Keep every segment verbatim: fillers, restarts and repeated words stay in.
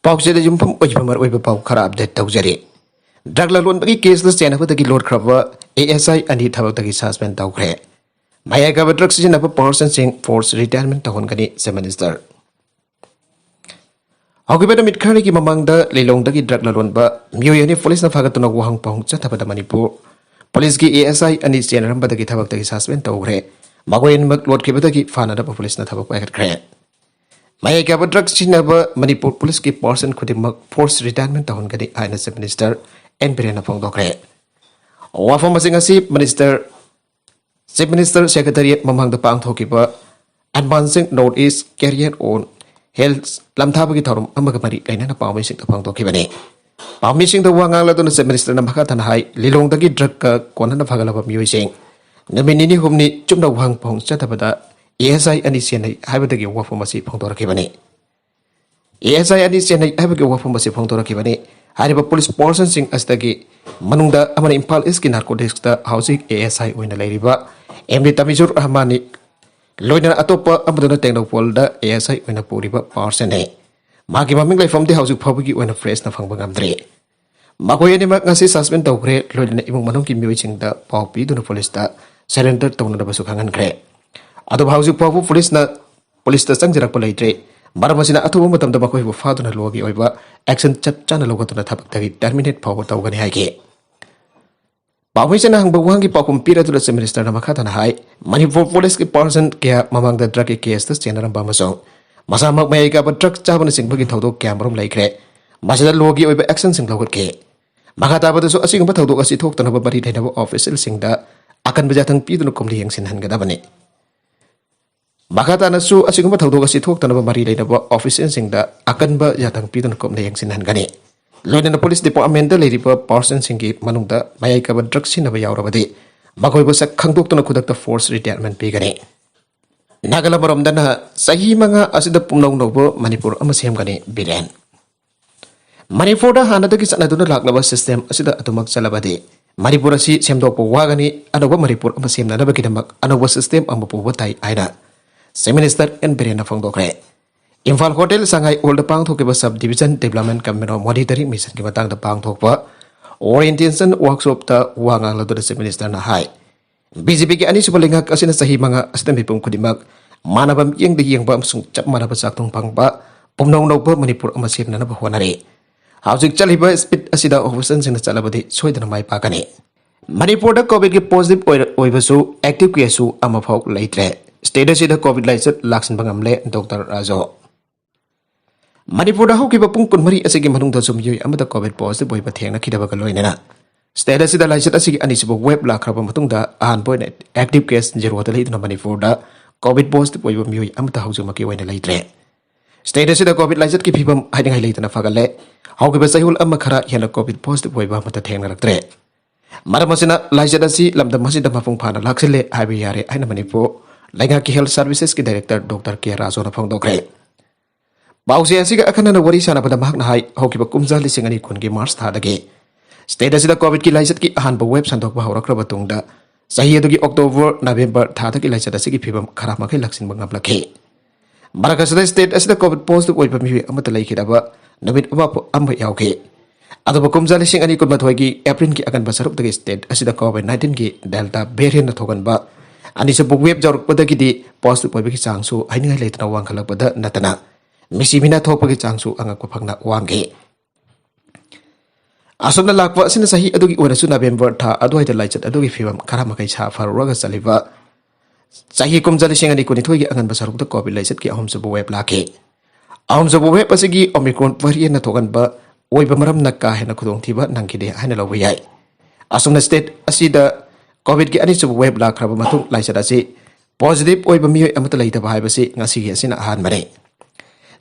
ꯄꯥꯎꯆꯦꯗ ꯌꯨꯝꯐꯝ ꯑꯣꯏꯕ ꯃꯔꯨꯑꯣꯏꯕ ꯄꯥꯎ ꯈꯔ ꯑꯞꯗꯦꯠ ꯇꯧꯖꯔꯤ꯫ ꯗ꯭ꯔꯒ ꯂꯂꯣꯟꯕꯒꯤ ꯀꯦꯁꯇ ꯆꯦꯟꯅꯕꯗꯒꯤ ꯂꯣꯠꯈ꯭ꯔꯕ ꯑꯦ ꯑꯦꯁ ꯑꯥꯏ ꯑꯅꯤ ꯊꯕꯛꯇꯒꯤ ꯁꯁꯄꯦꯟ ꯇꯧꯈ꯭ꯔꯦ꯫ ꯃꯌꯥꯏ ꯀꯥꯕ ꯗ꯭ꯔꯒ ꯁꯤꯖꯤꯟꯅꯕ ꯄꯥꯔꯁꯟꯁꯤꯡ ꯐꯣꯔꯁ ꯔꯤꯇꯥꯌꯔꯃꯦꯟ ꯇꯧꯍꯟꯒꯅꯤ, ꯆꯤꯐ ꯃꯤꯅꯤꯁꯇꯔ꯫ ꯍꯧꯈꯤꯕ ꯅꯨꯃꯤꯠ ꯈꯔꯅꯤꯒꯤ ꯃꯃꯥꯡꯗ ꯂꯤꯂꯣꯡꯗꯒꯤ ꯗ꯭ꯔꯒ ꯂꯂꯣꯟꯕ ꯃꯤꯑꯣꯏ ꯑꯅꯤ ꯄꯨꯂꯤꯁꯅ ꯐꯥꯒꯠꯇꯨꯅ ꯋꯥꯍꯪ ꯄꯥꯎꯍꯪ ꯆꯠꯊꯕꯗ ꯃꯅꯤꯄꯨꯔ ꯄꯨꯂꯤꯁꯀꯤ ꯑꯦ ꯑꯦꯁ ꯑꯥꯏ ꯑꯅꯤ ꯆꯦꯟꯅꯔꯝꯕꯗꯒꯤ ꯊꯕꯛꯇꯒꯤ ꯁꯁꯄꯦꯟ ꯇꯧꯈ꯭ꯔꯦ꯫ ꯃꯈꯣꯏ ꯑꯅꯤꯃꯛ ꯂꯣꯠꯈꯤꯕꯗꯒꯤ ꯐꯥꯅꯅꯕ ꯄꯨꯂꯤꯁꯅ ꯊꯕꯛ ꯄꯥꯏꯈꯠꯈ꯭ꯔꯦ꯫ ꯃꯌꯥꯏ ꯀꯥꯕ ꯗ꯭ꯔꯒ ꯁꯤꯖꯤꯟꯅꯕ ꯃꯅꯤꯄꯨꯔ ꯄꯨꯂꯤꯁꯀꯤ ꯄꯥꯔꯁꯟ ꯈꯨꯗꯤꯡꯃꯛ ꯐꯣꯔꯁ ꯔꯤꯇꯥꯌꯔꯃꯦꯟ ꯇꯧꯍꯟꯒꯅꯤ ꯍꯥꯏꯅ ꯆꯤꯐ ꯃꯤꯅꯤꯁꯇꯔ ꯑꯦꯟ ꯕꯤꯔꯦꯟꯅ ꯐꯣꯡꯗꯣꯛꯈ꯭ꯔꯦ꯫ ꯋꯥꯐꯝ ꯑꯁꯤ ꯉꯁꯤ ꯃꯤꯅꯤꯁꯇꯔ, ꯆꯤꯐ ꯃꯤꯅꯤꯁꯇꯔ ꯁꯦꯀ꯭ꯔꯦꯇꯔꯤꯌꯦꯠ ꯃꯃꯥꯡꯗ ꯄꯥꯡꯊꯣꯛꯈꯤꯕ ꯑꯦꯗꯚꯥꯟꯁꯤꯡ ꯅꯣꯔꯠ ꯏꯁ ꯀꯦꯔꯤꯌꯔ ꯑꯣꯟ ꯍꯤꯜꯁ ꯂꯝꯊꯥꯕꯒꯤ ꯊꯧꯔꯝ ꯑꯃꯒ ꯃꯔꯤ ꯂꯩꯅꯅ ꯄꯥꯎꯃꯤꯁꯤꯡꯗ ꯐꯣꯡꯗꯣꯛꯈꯤꯕꯅꯤ꯫ ꯄꯥꯎꯃꯤꯁꯤꯡꯗ ꯋꯥ ꯉꯥꯡꯂꯗꯨꯅ ꯆꯤꯐ ꯃꯤꯅꯤꯁꯇꯔꯅ ꯃꯈꯥ ꯇꯥꯅ ꯍꯥꯏ, ꯂꯤꯂꯣꯡꯗꯒꯤ ꯗ꯭ꯔꯒꯀ ꯀꯣꯟꯅꯅ ꯐꯒꯠꯂꯕ ꯃꯤꯑꯣꯏꯁꯤꯡ ꯅꯨꯃꯤꯠ ꯅꯤꯅꯤ ꯍꯨꯝꯅꯤ ꯆꯨꯝꯅ ꯋꯥꯍꯪ ꯄꯥꯎꯍꯪ ꯆꯠꯊꯕꯗ ꯑꯦ ꯑꯦꯁ ꯑꯥꯏ ꯑꯅꯤ ꯆꯦꯟꯅꯩ ꯍꯥꯏꯕꯗꯒꯤ ꯋꯥꯐꯝ ꯑꯁꯤ ꯐꯣꯡꯗꯣꯔꯛꯈꯤꯕꯅꯤ꯫ ꯑꯦ ꯑꯦꯁ ꯑꯥꯏ ꯑꯅꯤ ꯆꯦꯟꯅꯩ ꯍꯥꯏꯕꯒꯤ ꯋꯥꯐꯝ ꯑꯁꯤ ꯐꯣꯡꯗꯣꯔꯛꯈꯤꯕꯅꯤ꯫ ꯍꯥꯏꯔꯤꯕ ꯄꯨꯂꯤꯁ ꯄꯥꯔꯁꯟꯁꯤꯡ ꯑꯁꯤꯗꯒꯤ ꯃꯅꯨꯡꯗ ꯑꯃꯅ ꯏꯝꯐꯥꯜ ꯏꯁꯀꯤ ꯅꯥꯔꯀꯣꯇꯤꯛꯁꯇ ꯍꯧꯖꯤꯛ ꯑꯦ ꯑꯦꯁ ꯑꯥꯏ ꯑꯣꯏꯅ ꯂꯩꯔꯤꯕ ꯑꯦꯝ ꯗꯤ ꯇꯃꯤꯖꯨꯔ ꯔꯍꯃꯥꯟꯅꯤ, ꯂꯣꯏꯅꯅ ꯑꯇꯣꯞꯄ ꯑꯃꯗꯨꯅ ꯇꯦꯡꯅꯧꯄꯜꯗ ꯑꯦ ꯑꯦꯁ ꯑꯥꯏ ꯑꯣꯏꯅ ꯄꯨꯔꯤꯕ ꯄꯥꯔꯁꯟꯅꯤ꯫ ꯃꯥꯒꯤ ꯃꯃꯤꯡ ꯂꯩꯐꯝꯗꯤ ꯍꯧꯖꯤꯛ ꯐꯥꯎꯕꯒꯤ ꯑꯣꯏꯅ ꯄ꯭ꯔꯦꯁꯅ ꯐꯪꯕ ꯉꯝꯗ꯭ꯔꯤ꯫ ꯃꯈꯣꯏ ꯑꯅꯤꯃꯛ ꯉꯁꯤ ꯁꯁꯄꯦꯟ ꯇꯧꯈ꯭ꯔꯦ, ꯂꯣꯏꯅꯅ ꯏꯃꯨꯡ ꯃꯅꯨꯡꯒꯤ ꯃꯤꯑꯣꯏꯁꯤꯡꯗ ꯄꯥꯎ ꯄꯤꯗꯨꯅ ꯄꯨꯂꯤꯁꯇ ꯁꯔꯦꯟꯗꯔ ꯇꯧꯅꯅꯕꯁꯨ ꯈꯪꯍꯟꯈ꯭ꯔꯦ꯫ ꯑꯗꯨꯕꯨ ꯍꯧꯖꯤꯛ ꯐꯥꯎꯕ ꯄꯨꯂꯤꯁꯅ, ꯄꯨꯂꯤꯁꯇ ꯆꯪꯖꯔꯛꯄ ꯂꯩꯇ꯭ꯔꯤ꯫ ꯃꯔꯝ ꯑꯁꯤꯅ ꯑꯊꯨꯕ ꯃꯇꯝꯗ ꯃꯈꯣꯏꯕꯨ ꯐꯥꯗꯨꯅ ꯂꯣꯒꯤ ꯑꯣꯏꯕ ꯑꯦꯛꯁꯟ ꯆꯞ ꯆꯥꯅ ꯂꯧꯈꯠꯇꯨꯅ ꯊꯕꯛꯇꯒꯤ ꯇꯔꯃꯤꯅꯦꯠ ꯐꯥꯎꯕ ꯇꯧꯒꯅꯤ ꯍꯥꯏꯈꯤ꯫ ꯄꯥꯎꯃꯤꯁꯤꯡꯅ ꯍꯪꯕ ꯋꯥꯍꯪꯒꯤ ꯄꯥꯎꯈꯨꯝ ꯄꯤꯔꯗꯨꯅ ꯆꯤꯐ ꯃꯤꯅꯤꯁꯇꯔꯅ ꯃꯈꯥ ꯇꯥꯅ ꯍꯥꯏ, ꯃꯅꯤꯄꯨꯔ ꯄꯨꯂꯤꯁꯀꯤ ꯄꯥꯔꯁꯟ ꯀꯌꯥ ꯃꯃꯥꯡꯗ ꯗ꯭ꯔꯒꯀꯤ ꯀꯦꯁꯇ ꯆꯦꯟꯅꯔꯝꯕ ꯑꯃꯁꯨꯡ ꯃꯁꯥꯃꯛ ꯃꯌꯥꯏ ꯀꯥꯕ ꯗ꯭ꯔꯒ ꯆꯥꯕꯅꯆꯤꯡꯕꯒꯤ ꯊꯧꯗꯣꯛ ꯀꯌꯥꯃꯔꯨꯝ ꯂꯩꯈ꯭ꯔꯦ꯫ ꯃꯁꯤꯗ ꯂꯣꯒꯤ ꯑꯣꯏꯕ ꯑꯦꯛꯁꯟꯁꯤꯡ ꯂꯧꯈꯠꯈꯤ꯫ ꯃꯈꯥ ꯇꯥꯕꯗꯁꯨ ꯑꯁꯤꯒꯨꯝꯕ ꯊꯧꯗꯣꯛ ꯑꯁꯤ ꯊꯣꯛꯇꯅꯕ ꯃꯔꯤ ꯂꯩꯅꯕ ꯑꯣꯐꯤꯁꯤꯌꯦꯜꯁꯤꯡꯗ ꯑꯀꯟꯕ ꯌꯥꯊꯪ ꯄꯤꯗꯨꯅ ꯀꯨꯝꯂꯤ ꯌꯦꯡꯁꯤꯟꯍꯟꯒꯗꯕꯅꯤ꯫ ꯃꯈꯥ ꯇꯥꯅꯁꯨ ꯑꯁꯤꯒꯨꯝꯕ ꯊꯧꯗꯣꯛ ꯑꯁꯤ ꯊꯣꯛꯇꯅꯕ ꯃꯔꯤ ꯂꯩꯅꯕ ꯑꯣꯐꯤꯁꯤꯌꯦꯜꯁꯤꯡꯗ ꯑꯀꯟꯕ ꯌꯥꯊꯪ ꯄꯤꯗꯨꯅ ꯀꯨꯞꯅ ꯌꯦꯡꯁꯤꯟꯍꯟꯒꯅꯤ꯫ ꯂꯣꯏꯅꯅ ꯄꯨꯂꯤꯁ ꯗꯤꯄꯥꯔꯠꯃꯦꯟꯗ ꯂꯩꯔꯤꯕ ꯄꯥꯔꯁꯟꯁꯤꯡꯒꯤ ꯃꯅꯨꯡꯗ ꯃꯌꯥꯏ ꯀꯥꯕ ꯗ꯭ꯔꯒ ꯁꯤꯖꯤꯟꯅꯕ ꯌꯥꯎꯔꯕꯗꯤ ꯃꯈꯣꯏꯕꯨ ꯁꯛ ꯈꯪꯗꯣꯛꯇꯨꯅ ꯈꯨꯗꯛꯇ ꯐꯣꯔꯁ ꯔꯤꯇꯥꯌꯔꯃꯦꯟ ꯄꯤꯒꯅꯤ꯫ ꯅꯥꯒꯥꯂꯦꯟ ꯃꯔꯣꯝꯗꯅ ꯆꯍꯤ ꯃꯉꯥ ꯑꯁꯤꯗ ꯄꯨꯝꯅꯧ ꯅꯧꯕ ꯃꯅꯤꯄꯨꯔ ꯑꯃ ꯁꯦꯝꯒꯅꯤ, ꯕꯤꯔꯦꯟ꯫ ꯃꯅꯤꯄꯨꯔꯗ ꯍꯥꯟꯅꯗꯒꯤ ꯆꯠꯅꯗꯨꯅ ꯂꯥꯛꯂꯕ ꯁꯤꯁꯇꯦꯝ ꯑꯁꯤꯗ ꯑꯗꯨꯃꯛ ꯆꯠꯂꯕꯗꯤ ꯃꯅꯤꯄꯨꯔ ꯑꯁꯤ ꯁꯦꯝꯗꯣꯛꯄ ꯋꯥꯒꯅꯤ, ꯑꯅꯧꯕ ꯃꯅꯤꯄꯨꯔ ꯑꯃ ꯁꯦꯝꯅꯅꯕꯒꯤꯗꯃꯛ ꯑꯅꯧꯕ ꯁꯤꯁꯇꯦꯝ ꯑꯃ ꯄꯨꯕ ꯇꯥꯏ ꯍꯥꯏꯅ ꯆꯤꯐ ꯃꯤꯅꯤꯁꯇꯔ ꯑꯦꯟ ꯕꯤꯔꯦꯟꯅ ꯐꯣꯡꯗꯣꯛꯈ꯭ꯔꯦ꯫ ꯏꯝꯐꯥꯜ ꯍꯣꯇꯦꯜ ꯁꯉꯥꯏ ꯍꯣꯜꯗ ꯄꯥꯡꯊꯣꯛꯈꯤꯕ Sub Division Development Committee Monitoring Mission ꯀꯤ ꯃꯇꯥꯡꯗ ꯄꯥꯡꯊꯣꯛꯄ Orientation Workshop ꯇ ꯋꯥ ꯉꯥꯡꯂꯗꯨꯅ Chief Minister ꯅ ꯍꯥꯏ, B J P ꯒꯤ ꯑꯅꯤꯁꯨꯕ ꯂꯩꯉꯥꯛ ꯑꯁꯤꯅ ꯆꯍꯤ ꯃꯉꯥ ꯑꯁꯤꯗ ꯃꯤꯄꯨꯝ ꯈꯨꯗꯤꯡꯃꯛ ꯃꯥꯟꯅꯕ ꯃꯤꯠꯌꯦꯡꯗ ꯌꯦꯡꯕ ꯑꯃꯁꯨꯡ ꯆꯞ ꯃꯥꯟꯅꯕ ꯆꯥꯛꯊꯨꯡ ꯐꯪꯕ ꯄꯨꯝꯅꯧ ꯅꯧꯕ ꯃꯅꯤꯄꯨꯔ ꯑꯃ ꯁꯦꯝꯅꯅꯕ ꯍꯣꯠꯅꯔꯤ꯫ ꯍꯧꯖꯤꯛ ꯆꯠꯂꯤꯕ speed ꯑꯁꯤꯗ opposition ꯁꯤꯡꯅ ꯆꯠꯂꯕꯗꯤ ꯁꯣꯏꯗꯅ ꯃꯥꯏ ꯄꯥꯛꯀꯅꯤ꯫ ꯃꯅꯤꯄꯨꯔꯗ COVID ꯀꯤ positive ꯑꯣꯏꯔ-, ꯑꯣꯏꯕꯁꯨ active case ꯁꯨ ꯑꯃꯐꯥꯎ ꯂꯩꯇ꯭ꯔꯦ꯫ State ꯑꯁꯤꯗ COVID ꯂꯥꯏꯆꯠ ꯂꯥꯛꯁꯤꯟꯕ ꯉꯝꯂꯦ, ꯗꯣꯛꯇꯔ ꯔꯥꯖꯨ꯫ ꯃꯅꯤꯄꯨꯔꯗ ꯍꯧꯈꯤꯕ ꯄꯨꯡ ꯀꯨꯟꯃꯔꯤ ꯑꯁꯤꯒꯤ ꯃꯅꯨꯡꯗꯁꯨ ꯃꯤꯑꯣꯏ ꯑꯃꯠꯇ COVID positive ꯑꯣꯏꯕ ꯊꯦꯡꯅꯈꯤꯗꯕꯒ ꯂꯣꯏꯅꯅ state ꯑꯁꯤꯗ ꯂꯥꯏꯆꯠ ꯑꯁꯤꯒꯤ ꯑꯅꯤꯁꯨꯕ wave ꯂꯥꯛꯈ꯭ꯔꯕ ꯃꯇꯨꯡꯗ ꯑꯍꯥꯟꯕ ꯑꯣꯏꯅ active case zero ꯗ ꯂꯩꯗꯨꯅ ꯃꯅꯤꯄꯨꯔꯗ COVID positive ꯑꯣꯏꯕ ꯃꯤꯑꯣꯏ ꯑꯃꯠꯇ ꯍꯧꯖꯤꯛꯃꯛꯀꯤ ꯑꯣꯏꯅ ꯂꯩꯇ꯭ꯔꯦ꯫ State ꯑꯁꯤꯗ COVID ꯂꯥꯏꯆꯠꯀꯤ ꯐꯤꯕꯝ ꯍꯥꯏꯅꯤꯡꯉꯥꯏ ꯂꯩꯇꯅ ꯐꯒꯠꯂꯦ꯫ ꯍꯧꯈꯤꯕ ꯆꯌꯣꯜ ꯑꯃ ꯈꯔ ꯍꯦꯟꯅ COVID positive ꯑꯣꯏꯕ ꯑꯃꯠꯇ ꯊꯦꯡꯅꯔꯛꯇ꯭ꯔꯦ꯫ ꯃꯔꯝ ꯑꯁꯤꯅ ꯂꯥꯏꯆꯠ ꯑꯁꯤ ꯂꯝꯗꯝ ꯑꯁꯤꯗ ꯃꯄꯨꯡ ꯐꯥꯅ ꯂꯥꯛꯁꯤꯜꯂꯦ ꯍꯥꯏꯕ ꯌꯥꯔꯦ ꯍꯥꯏꯅ ꯃꯅꯤꯄꯨꯔ ꯂꯩꯉꯥꯛꯀꯤ Health Services ꯀꯤ Director ꯗꯣꯛꯇꯔ ꯀꯦ ꯔꯥꯖꯨꯅ ꯐꯣꯡꯗꯣꯛꯈ꯭ꯔꯦ꯫ ꯄꯥꯎꯆꯦ ꯑꯁꯤꯒ ꯑꯈꯟꯅꯅ ꯋꯥꯔꯤ ꯁꯥꯟꯅꯕꯗ ꯃꯍꯥꯛꯅ ꯍꯥꯏ, ꯍꯧꯈꯤꯕ ꯀꯨꯝꯖꯥ ꯂꯤꯁꯤꯡ ꯑꯅꯤ ꯀꯨꯟꯒꯤ March ꯊꯥꯗꯒꯤ state ꯑꯁꯤꯗ COVID ꯀꯤ ꯂꯥꯏꯆꯠꯀꯤ ꯑꯍꯥꯟꯕ wave ꯁꯟꯗꯣꯛꯄ ꯍꯧꯔꯛꯈ꯭ꯔꯕ ꯇꯨꯡꯗ ꯆꯍꯤ ꯑꯗꯨꯒꯤ October, November ꯊꯥꯗꯒꯤ ꯂꯥꯏꯆꯠ ꯑꯁꯤꯒꯤ ꯐꯤꯕꯝ ꯈꯔ ꯃꯈꯩ ꯂꯥꯛꯁꯤꯟꯕ ꯉꯝꯂꯛꯈꯤ꯫ ꯃꯔꯛ ꯑꯁꯤꯗ state ꯑꯁꯤꯗ COVID positive ꯑꯣꯏꯕ ꯃꯤꯑꯣꯏ ꯑꯃꯠꯇ ꯂꯩꯈꯤꯗꯕ ꯅꯨꯃꯤꯠ ꯑꯃ, ꯑꯃ ꯌꯥꯎꯈꯤ꯫ ꯑꯗꯨꯕꯨ ꯀꯨꯝꯖꯥ ꯂꯤꯁꯤꯡ ꯑꯅꯤ ꯀꯨꯟꯃꯥꯊꯣꯏꯒꯤ April ꯒꯤ ꯑꯀꯟꯕ ꯁꯔꯨꯛꯇꯒꯤ state ꯑꯁꯤꯗ COVID nineteen ꯒꯤ Delta variant ꯅ ꯊꯣꯛꯍꯟꯕ ꯑꯅꯤꯁꯨꯕ wave ꯌꯧꯔꯛꯄꯗꯒꯤꯗꯤ positive ꯑꯣꯏꯕꯒꯤ ꯆꯥꯡꯁꯨ ꯍꯥꯏꯅꯤꯡꯉꯥꯏ ꯂꯩꯇꯅ ꯋꯥꯡꯈꯠꯂꯛꯄꯗ ꯅꯠꯇꯅ ꯃꯤꯁꯤ ꯃꯤꯅꯥ ꯊꯣꯛꯄꯒꯤ ꯆꯥꯡꯁꯨ ꯑꯉꯛꯄ ꯐꯪꯅ ꯋꯥꯡꯈꯤ꯫ ꯑꯁꯨꯝꯅ ꯂꯥꯛꯄ ꯑꯁꯤꯅ ꯆꯍꯤ ꯑꯗꯨꯒꯤ ꯑꯣꯏꯅꯁꯨ November ꯊꯥ ꯑꯗꯨꯋꯥꯏꯗ ꯂꯥꯏꯆꯠ ꯑꯗꯨꯒꯤ ꯐꯤꯕꯝ ꯈꯔ ꯃꯈꯩ ꯁꯥꯐꯔꯨꯔꯒ ꯆꯠꯂꯤꯕ ꯆꯍꯤ ꯀꯨꯝꯖꯥ ꯂꯤꯁꯤꯡ ꯑꯅꯤ ꯀꯨꯟꯅꯤꯊꯣꯏꯒꯤ ꯑꯉꯟꯕ ꯁꯔꯨꯛꯇ COVID ꯂꯥꯏꯆꯠꯀꯤ ꯑꯍꯨꯝꯁꯨꯕ wave ꯂꯥꯛꯈꯤ꯫ ꯑꯍꯨꯝꯁꯨꯕ wave ꯑꯁꯤꯒꯤ Omicron variant ꯅ ꯊꯣꯛꯍꯟꯕ ꯑꯣꯏꯕ ꯃꯔꯝꯅ ꯀꯥ ꯍꯦꯟꯅ ꯈꯨꯗꯣꯡꯊꯤꯕ ꯅꯪꯈꯤꯗꯦ ꯍꯥꯏꯅ ꯂꯧꯕ ꯌꯥꯏ꯫ ꯑꯁꯨꯝꯅ state ꯑꯁꯤꯗ COVID ꯀꯤ ꯑꯅꯤꯁꯨꯕ wave ꯂꯥꯛꯈ꯭ꯔꯕ ꯃꯇꯨꯡ ꯂꯥꯏꯆꯠ ꯑꯁꯤ positive ꯑꯣꯏꯕ ꯃꯤꯑꯣꯏ ꯑꯃꯠꯇ ꯂꯩꯇꯕ ꯍꯥꯏꯕꯁꯤ ꯉꯁꯤꯒꯤ ꯑꯁꯤꯅ ꯑꯍꯥꯟꯕꯅꯤ꯫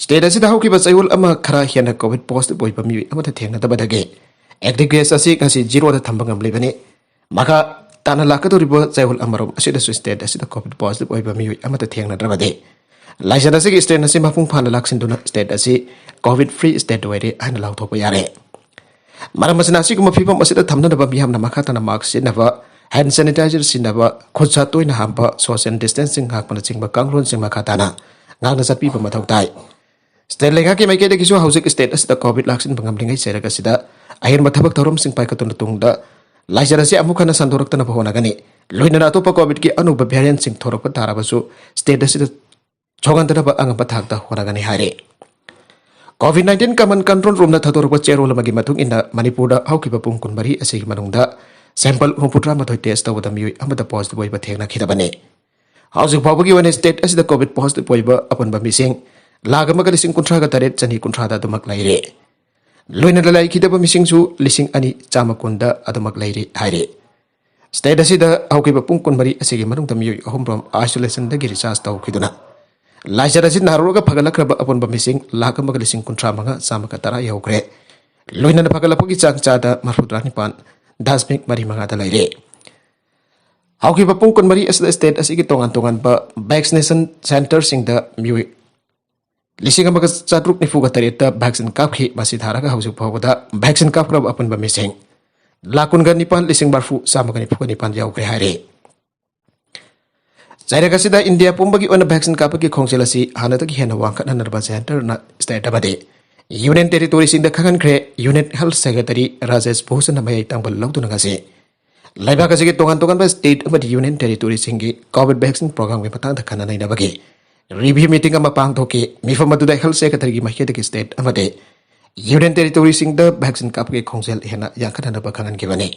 State ꯑꯁꯤꯗ ꯍꯧꯈꯤꯕ ꯆꯌꯣꯜ ꯑꯃ ꯈꯔ ꯍꯦꯟꯅ COVID positive ꯑꯣꯏꯕ ꯃꯤꯑꯣꯏ ꯑꯃꯠꯇ ꯊꯦꯡꯅꯗꯕꯗꯒꯤ active case ꯑꯁꯤ ꯉꯁꯤ zero ꯗ ꯊꯝꯕ ꯉꯝꯂꯤꯕꯅꯤ꯫ ꯃꯈꯥ ꯇꯥꯅ ꯂꯥꯛꯀꯗꯧꯔꯤꯕ ꯆꯌꯣꯜ ꯑꯃꯔꯣꯝ ꯑꯁꯤꯗꯁꯨ state ꯑꯁꯤꯗ COVID positive ꯑꯣꯏꯕ ꯃꯤꯑꯣꯏ ꯑꯃꯠꯇ ꯊꯦꯡꯅꯗ꯭ꯔꯕꯗꯤ ꯂꯥꯏꯆꯠ ꯑꯁꯤꯒꯤ strain ꯑꯁꯤ ꯃꯄꯨꯡ ꯐꯥꯅ ꯂꯥꯛꯁꯤꯟꯗꯨꯅ state ꯑꯁꯤ COVID free state ꯑꯣꯏꯔꯦ ꯍꯥꯏꯅ ꯂꯥꯎꯊꯣꯛꯄ ꯌꯥꯔꯦ꯫ ꯃꯔꯝ ꯑꯁꯤꯅ ꯑꯁꯤꯒꯨꯝꯕ ꯐꯤꯕꯝ ꯑꯁꯤꯗ ꯊꯝꯅꯅꯕ ꯃꯤꯌꯥꯝꯅ ꯃꯈꯥ ꯇꯥꯅ mask ꯁꯤꯖꯤꯟꯅꯕ, hand sanitizer ꯁꯤꯖꯤꯟꯅꯕ, ꯈꯨꯠ ꯁꯥ ꯇꯣꯏꯅ ꯍꯥꯝꯕ, social distancing ꯉꯥꯛꯄꯅꯆꯤꯡꯕ ꯀꯥꯡꯂꯣꯟꯁꯤꯡ ꯃꯈꯥ ꯇꯥꯅ ꯉꯥꯛꯅ ꯆꯠꯄꯤꯕ ꯃꯊꯧ ꯇꯥꯏ꯫ State ꯂꯩꯉꯥꯛꯀꯤ ꯃꯥꯏꯀꯩꯗꯒꯤꯁꯨ ꯍꯧꯖꯤꯛ state ꯑꯁꯤꯗ COVID ꯂꯥꯛꯁꯤꯟꯕ ꯉꯝꯂꯤꯉꯩ ꯆꯩꯔꯛ ꯑꯁꯤꯗ ꯑꯍꯦꯟꯕ ꯊꯕꯛ ꯊꯧꯔꯝꯁꯤꯡ ꯄꯥꯏꯈꯠꯇꯨꯅ ꯇꯨꯡꯗ ꯂꯥꯏꯆꯠ ꯑꯁꯤ ꯑꯃꯨꯛ ꯍꯟꯅ ꯁꯟꯗꯣꯔꯛꯇꯅꯕ ꯍꯣꯠꯅꯒꯅꯤ꯫ ꯂꯣꯏꯅꯅ ꯑꯇꯣꯞꯄ COVIDꯀꯤ ꯑꯅꯧꯕ variantꯁꯤꯡ ꯊꯣꯔꯛꯄ ꯇꯥꯔꯕꯁꯨ state ꯑꯁꯤꯗ ꯁꯣꯛꯍꯟꯗꯅꯕ ꯑꯉꯝꯕ ꯊꯥꯛꯇ ꯍꯣꯠꯅꯒꯅꯤ ꯍꯥꯏꯔꯤ꯫ COVID nineteen common control roomꯅ ꯊꯥꯗꯣꯔꯛꯄ ꯆꯦꯔꯣꯜ ꯑꯃꯒꯤ ꯃꯇꯨꯡ ꯏꯟꯅ ꯃꯅꯤꯄꯨꯔꯗ ꯍꯧꯈꯤꯕ ꯄꯨꯡ ꯀꯨꯟꯃꯔꯤ ꯑꯁꯤꯒꯤ ꯃꯅꯨꯡꯗ sample ꯍꯨꯝꯐꯨꯇꯔꯥ ꯃꯥꯊꯣꯏ test ꯇꯧꯕꯗ ꯃꯤꯑꯣꯏ ꯑꯃꯗ positive ꯑꯣꯏꯕ ꯊꯦꯡꯅꯈꯤꯗꯕꯅꯤ꯫ ꯍꯧꯖꯤꯛ ꯐꯥꯎꯕꯒꯤ ꯑꯣꯏꯅ state ꯑꯁꯤꯗ COVID positive ꯑꯣꯏꯕ ꯑꯄꯨꯟꯕ ꯃꯤꯁꯤꯡ ꯂꯥꯈ ꯑꯃꯒ ꯂꯤꯁꯤꯡ ꯀꯨꯟꯊ꯭ꯔꯥꯒ ꯇꯔꯦꯠ ꯆꯅꯤ ꯀꯨꯟꯊ꯭ꯔꯥꯗ ꯑꯗꯨꯃꯛ ꯂꯩꯔꯦ꯫ ꯂꯣꯏꯅꯅ ꯂꯩꯈꯤꯗꯕ ꯃꯤꯁꯤꯡꯁꯨ ꯂꯤꯁꯤꯡ ꯑꯅꯤ ꯆꯥꯝꯃ ꯀꯨꯟꯗ ꯑꯗꯨꯃꯛ ꯂꯩꯔꯤ ꯍꯥꯏꯔꯤ꯫ State ꯑꯁꯤꯗ ꯍꯧꯈꯤꯕ ꯄꯨꯡ ꯀꯨꯟꯃꯔꯤ ꯑꯁꯤꯒꯤ ꯃꯅꯨꯡꯗ ꯃꯤꯑꯣꯏ ꯑꯍꯨꯝ ꯔꯣꯝ isolationꯗꯒꯤ discharge ꯇꯧꯈꯤꯗꯨꯅ ꯂꯥꯏꯆꯠ ꯑꯁꯤ ꯅꯥꯔꯨꯔꯒ ꯐꯒꯠꯂꯛꯈ꯭ꯔꯕ ꯑꯄꯨꯟꯕ ꯃꯤꯁꯤꯡ ꯂꯥꯈ ꯑꯃꯒ ꯂꯤꯁꯤꯡ ꯀꯨꯟꯊ꯭ꯔꯥ ꯃꯉꯥ ꯆꯥꯝꯃꯒ ꯇꯔꯥ ꯌꯧꯈ꯭ꯔꯦ꯫ ꯂꯣꯏꯅꯅ ꯐꯒꯠꯂꯛꯄꯒꯤ ꯆꯥꯡ ꯆꯥꯗ ꯃꯔꯤꯐꯨꯇꯔꯥ ꯅꯤꯄꯥꯟ ꯗꯁꯃꯤꯛ ꯃꯔꯤ ꯃꯉꯥꯗ ꯂꯩꯔꯦ꯫ ꯍꯧꯈꯤꯕ ꯄꯨꯡ ꯀꯨꯟꯃꯔꯤ ꯑꯁꯤꯗ state ꯑꯁꯤꯒꯤ ꯇꯣꯉꯥꯟ ꯇꯣꯉꯥꯟꯕ vaccination centreꯁꯤꯡꯗ ꯃꯤꯑꯣꯏ ꯂꯤꯁꯤꯡ ꯑꯃꯒ ꯆꯥꯇ꯭ꯔꯨꯛ ꯅꯤꯐꯨꯒ ꯇꯔꯦꯠꯇ vaccine ꯀꯥꯞꯈꯤ꯫ ꯃꯁꯤ ꯊꯥꯔꯒ ꯍꯧꯖꯤꯛ ꯐꯥꯎꯕꯗ vaccine ꯀꯥꯞꯈ꯭ꯔꯕ ꯑꯄꯨꯟꯕ ꯃꯤꯁꯤꯡ ꯂꯥꯈ ꯀꯨꯟꯒ ꯅꯤꯄꯥꯟ ꯂꯤꯁꯤꯡ ꯃꯔꯤꯐꯨ ꯆꯥꯝꯃꯒ ꯅꯤꯐꯨꯒ ꯅꯤꯄꯥꯟ ꯌꯧꯈ꯭ꯔꯦ ꯍꯥꯏꯔꯤ꯫ ꯆꯩꯔꯛ ꯑꯁꯤꯗ ꯏꯟꯗꯤꯌꯥ ꯄꯨꯝꯕꯒꯤ ꯑꯣꯏꯅ vaccine ꯀꯥꯞꯄꯒꯤ ꯈꯣꯡꯖꯦꯜ ꯑꯁꯤ ꯍꯥꯟꯅꯗꯒꯤ ꯍꯦꯟꯅ ꯋꯥꯡꯈꯠꯍꯟꯅꯕ centreꯅ state ꯑꯃꯗꯤ union territoryꯁꯤꯡꯗ ꯈꯪꯍꯟꯈ꯭ꯔꯦ꯫ Union Health Secretary Rajesh ꯚꯨꯁꯟꯅ ꯃꯌꯥꯏ ꯇꯪꯕ ꯂꯧꯗꯨꯅ ꯉꯁꯤ ꯂꯩꯕꯥꯛ ꯑꯁꯤꯒꯤ ꯇꯣꯉꯥꯟ ꯇꯣꯉꯥꯟꯕ state ꯑꯃꯗꯤ union territoryꯁꯤꯡꯒꯤ COVID vaccine programꯒꯤ ꯃꯇꯥꯡꯗ ꯈꯟꯅ ꯅꯩꯅꯕꯒꯤ review meeting ꯑꯃ ꯄꯥꯡꯊꯣꯛꯈꯤ꯫ ꯃꯤꯐꯝ ꯑꯗꯨꯗ health secretaryꯒꯤ ꯃꯥꯏꯀꯩꯗꯒꯤ state ꯑꯃꯗꯤ union territoryꯁꯤꯡꯗ vaccine ꯀꯥꯞꯄꯒꯤ ꯈꯣꯡꯖꯦꯜ ꯍꯦꯟꯅ ꯌꯥꯡꯈꯠꯍꯟꯅꯕ ꯈꯪꯍꯟꯈꯤꯕꯅꯤ꯫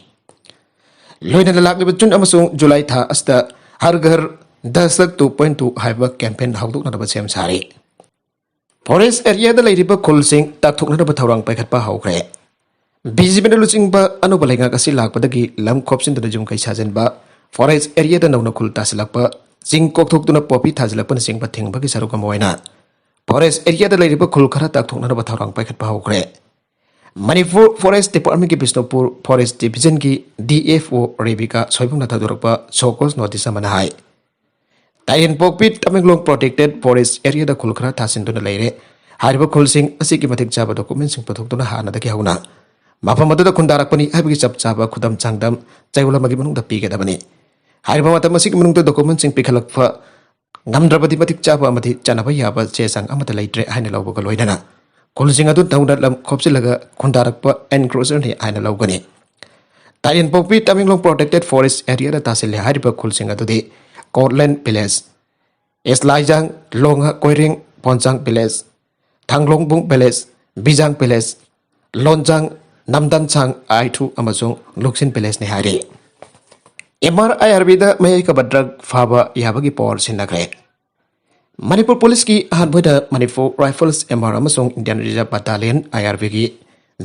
ꯂꯣꯏꯅꯅ ꯂꯥꯛꯂꯤꯕ June ꯑꯃꯁꯨꯡ July ꯊꯥ ꯑꯁꯤꯗ ꯍꯔ ꯘꯔ ꯗꯁꯇꯛ two point two ꯍꯥꯏꯕ campaign ꯍꯧꯗꯣꯛꯅꯅꯕ ꯁꯦꯝ ꯁꯥꯔꯤ꯫ Forest areaꯗ ꯂꯩꯔꯤꯕ ꯈꯨꯜꯁꯤꯡ ꯇꯥꯛꯊꯣꯛꯅꯅꯕ ꯊꯧꯔꯥꯡ ꯄꯥꯏꯈꯠꯄ ꯍꯧꯈ꯭ꯔꯦ꯫ BJPꯅ ꯂꯨꯆꯤꯡꯕ ꯑꯅꯧꯕ ꯂꯩꯉꯥꯛ ꯑꯁꯤ ꯂꯥꯛꯄꯗꯒꯤ ꯂꯝ ꯈꯣꯞꯆꯤꯟꯗꯨꯅ ꯌꯨꯝ ꯀꯩ ꯁꯥꯖꯤꯟꯕ, forest areaꯗ ꯅꯧꯅ ꯈꯨꯜ ꯇꯥꯁꯤꯜꯂꯛꯄ, ꯆꯤꯡ ꯀꯣꯛꯊꯣꯛꯇꯨꯅ poppy ꯊꯥꯖꯤꯜꯂꯛꯄꯅꯆꯤꯡꯕ ꯊꯤꯡꯕꯒꯤ ꯁꯔꯨꯛ ꯑꯃ ꯑꯣꯏꯅ forest areaꯗ ꯂꯩꯔꯤꯕ ꯈꯨꯜ ꯈꯔ ꯇꯥꯛꯊꯣꯛꯅꯅꯕ ꯊꯧꯔꯥꯡ ꯄꯥꯏꯈꯠꯄ ꯍꯧꯈ꯭ꯔꯦ꯫ Manipur Forest Departmentꯀꯤ Bishnupur Forest Divisionꯒꯤ DFO Rebika ꯁꯣꯏꯕꯨꯝꯅ ꯊꯥꯗꯣꯔꯛꯄ show cause notice ꯑꯃꯅ ꯍꯥꯏ, ꯇꯥꯏꯌꯦꯟꯄꯣꯛꯄꯤ ꯇꯃꯦꯡꯂꯣꯡ protected forest areaꯗ ꯈꯨꯜ ꯈꯔ ꯊꯥꯖꯤꯟꯗꯨꯅ ꯂꯩꯔꯦ꯫ ꯍꯥꯏꯔꯤꯕ ꯈꯨꯜꯁꯤꯡ ꯑꯁꯤꯒꯤ ꯃꯇꯤꯛ ꯆꯥꯕ documentꯁꯤꯡ ꯄꯨꯊꯣꯛꯇꯨꯅ ꯍꯥꯟꯅꯗꯒꯤ ꯍꯧꯅ ꯃꯐꯝ ꯑꯗꯨꯗ ꯈꯨꯟꯗꯥꯔꯛꯄꯅꯤ ꯍꯥꯏꯕꯒꯤ ꯆꯞ ꯆꯥꯕ ꯈꯨꯗꯝ ꯆꯥꯡꯗꯝ ꯆꯌꯣꯜ ꯑꯃꯒꯤ ꯃꯅꯨꯡꯗ ꯄꯤꯒꯗꯕꯅꯤ꯫ ꯍꯥꯏꯔꯤꯕ ꯃꯇꯝ ꯑꯁꯤꯒꯤ ꯃꯅꯨꯡꯗ documentꯁꯤꯡ ꯄꯤꯈꯠꯂꯛꯄ ꯉꯝꯗ꯭ꯔꯕꯗꯤ ꯃꯇꯤꯛ ꯆꯥꯕ ꯑꯃꯗꯤ ꯆꯥꯅꯕ ꯌꯥꯕ ꯆꯦ ꯆꯥꯡ ꯑꯃꯠꯇ ꯂꯩꯇ꯭ꯔꯦ ꯍꯥꯏꯅ ꯂꯧꯕꯒ ꯂꯣꯏꯅꯅ ꯈꯨꯜꯁꯤꯡ ꯑꯗꯨ ꯅꯧꯅ ꯂꯝ ꯈꯣꯞꯆꯤꯜꯂꯒ ꯈꯨꯟꯗꯥꯔꯛꯄ encroacherꯅꯤ ꯍꯥꯏꯅ ꯂꯧꯒꯅꯤ꯫ ꯇꯥꯏꯔꯦꯟꯄꯣꯛꯄꯤ ꯇꯃꯦꯡꯂꯣꯡ protected forest areaꯗ ꯇꯥꯁꯤꯜꯂꯦ ꯍꯥꯏꯔꯤꯕ ꯈꯨꯜꯁꯤꯡ ꯑꯗꯨꯗꯤ ꯀꯣꯠꯂꯦꯟ village, ꯏꯁꯂꯥꯏꯖꯥꯡ, ꯂꯣꯡꯉ Koireng, ꯄꯣꯟꯆꯥꯡ village, ꯊꯥꯡꯂꯣꯡꯕꯨꯡ village, ꯕꯤꯖꯥꯡ village, ꯂꯣꯟꯖꯥꯡ, ꯅꯝꯗꯟꯁꯥꯡ, ꯑꯥꯏꯊꯨ ꯑꯃꯁꯨꯡ ꯂꯨꯛꯁꯤꯟ villageꯅꯤ ꯍꯥꯏꯔꯤ꯫ ꯑꯦꯝ ꯑꯥꯔ ꯑꯥꯏ ꯑꯥꯔ ꯕꯤꯗ ꯃꯌꯥꯏ ꯀꯥꯕ drug ꯐꯥꯕ ꯌꯥꯕꯒꯤ power ꯁꯤꯟꯅꯈ꯭ꯔꯦ꯫ ꯃꯅꯤꯄꯨꯔ ꯄꯨꯂꯤꯁꯀꯤ ꯑꯍꯥꯟꯕ ꯑꯣꯏꯅ ꯃꯅꯤꯄꯨꯔ Rifles, M R ꯑꯃꯁꯨꯡ Indian Reserve Battalion, I R Bꯒꯤ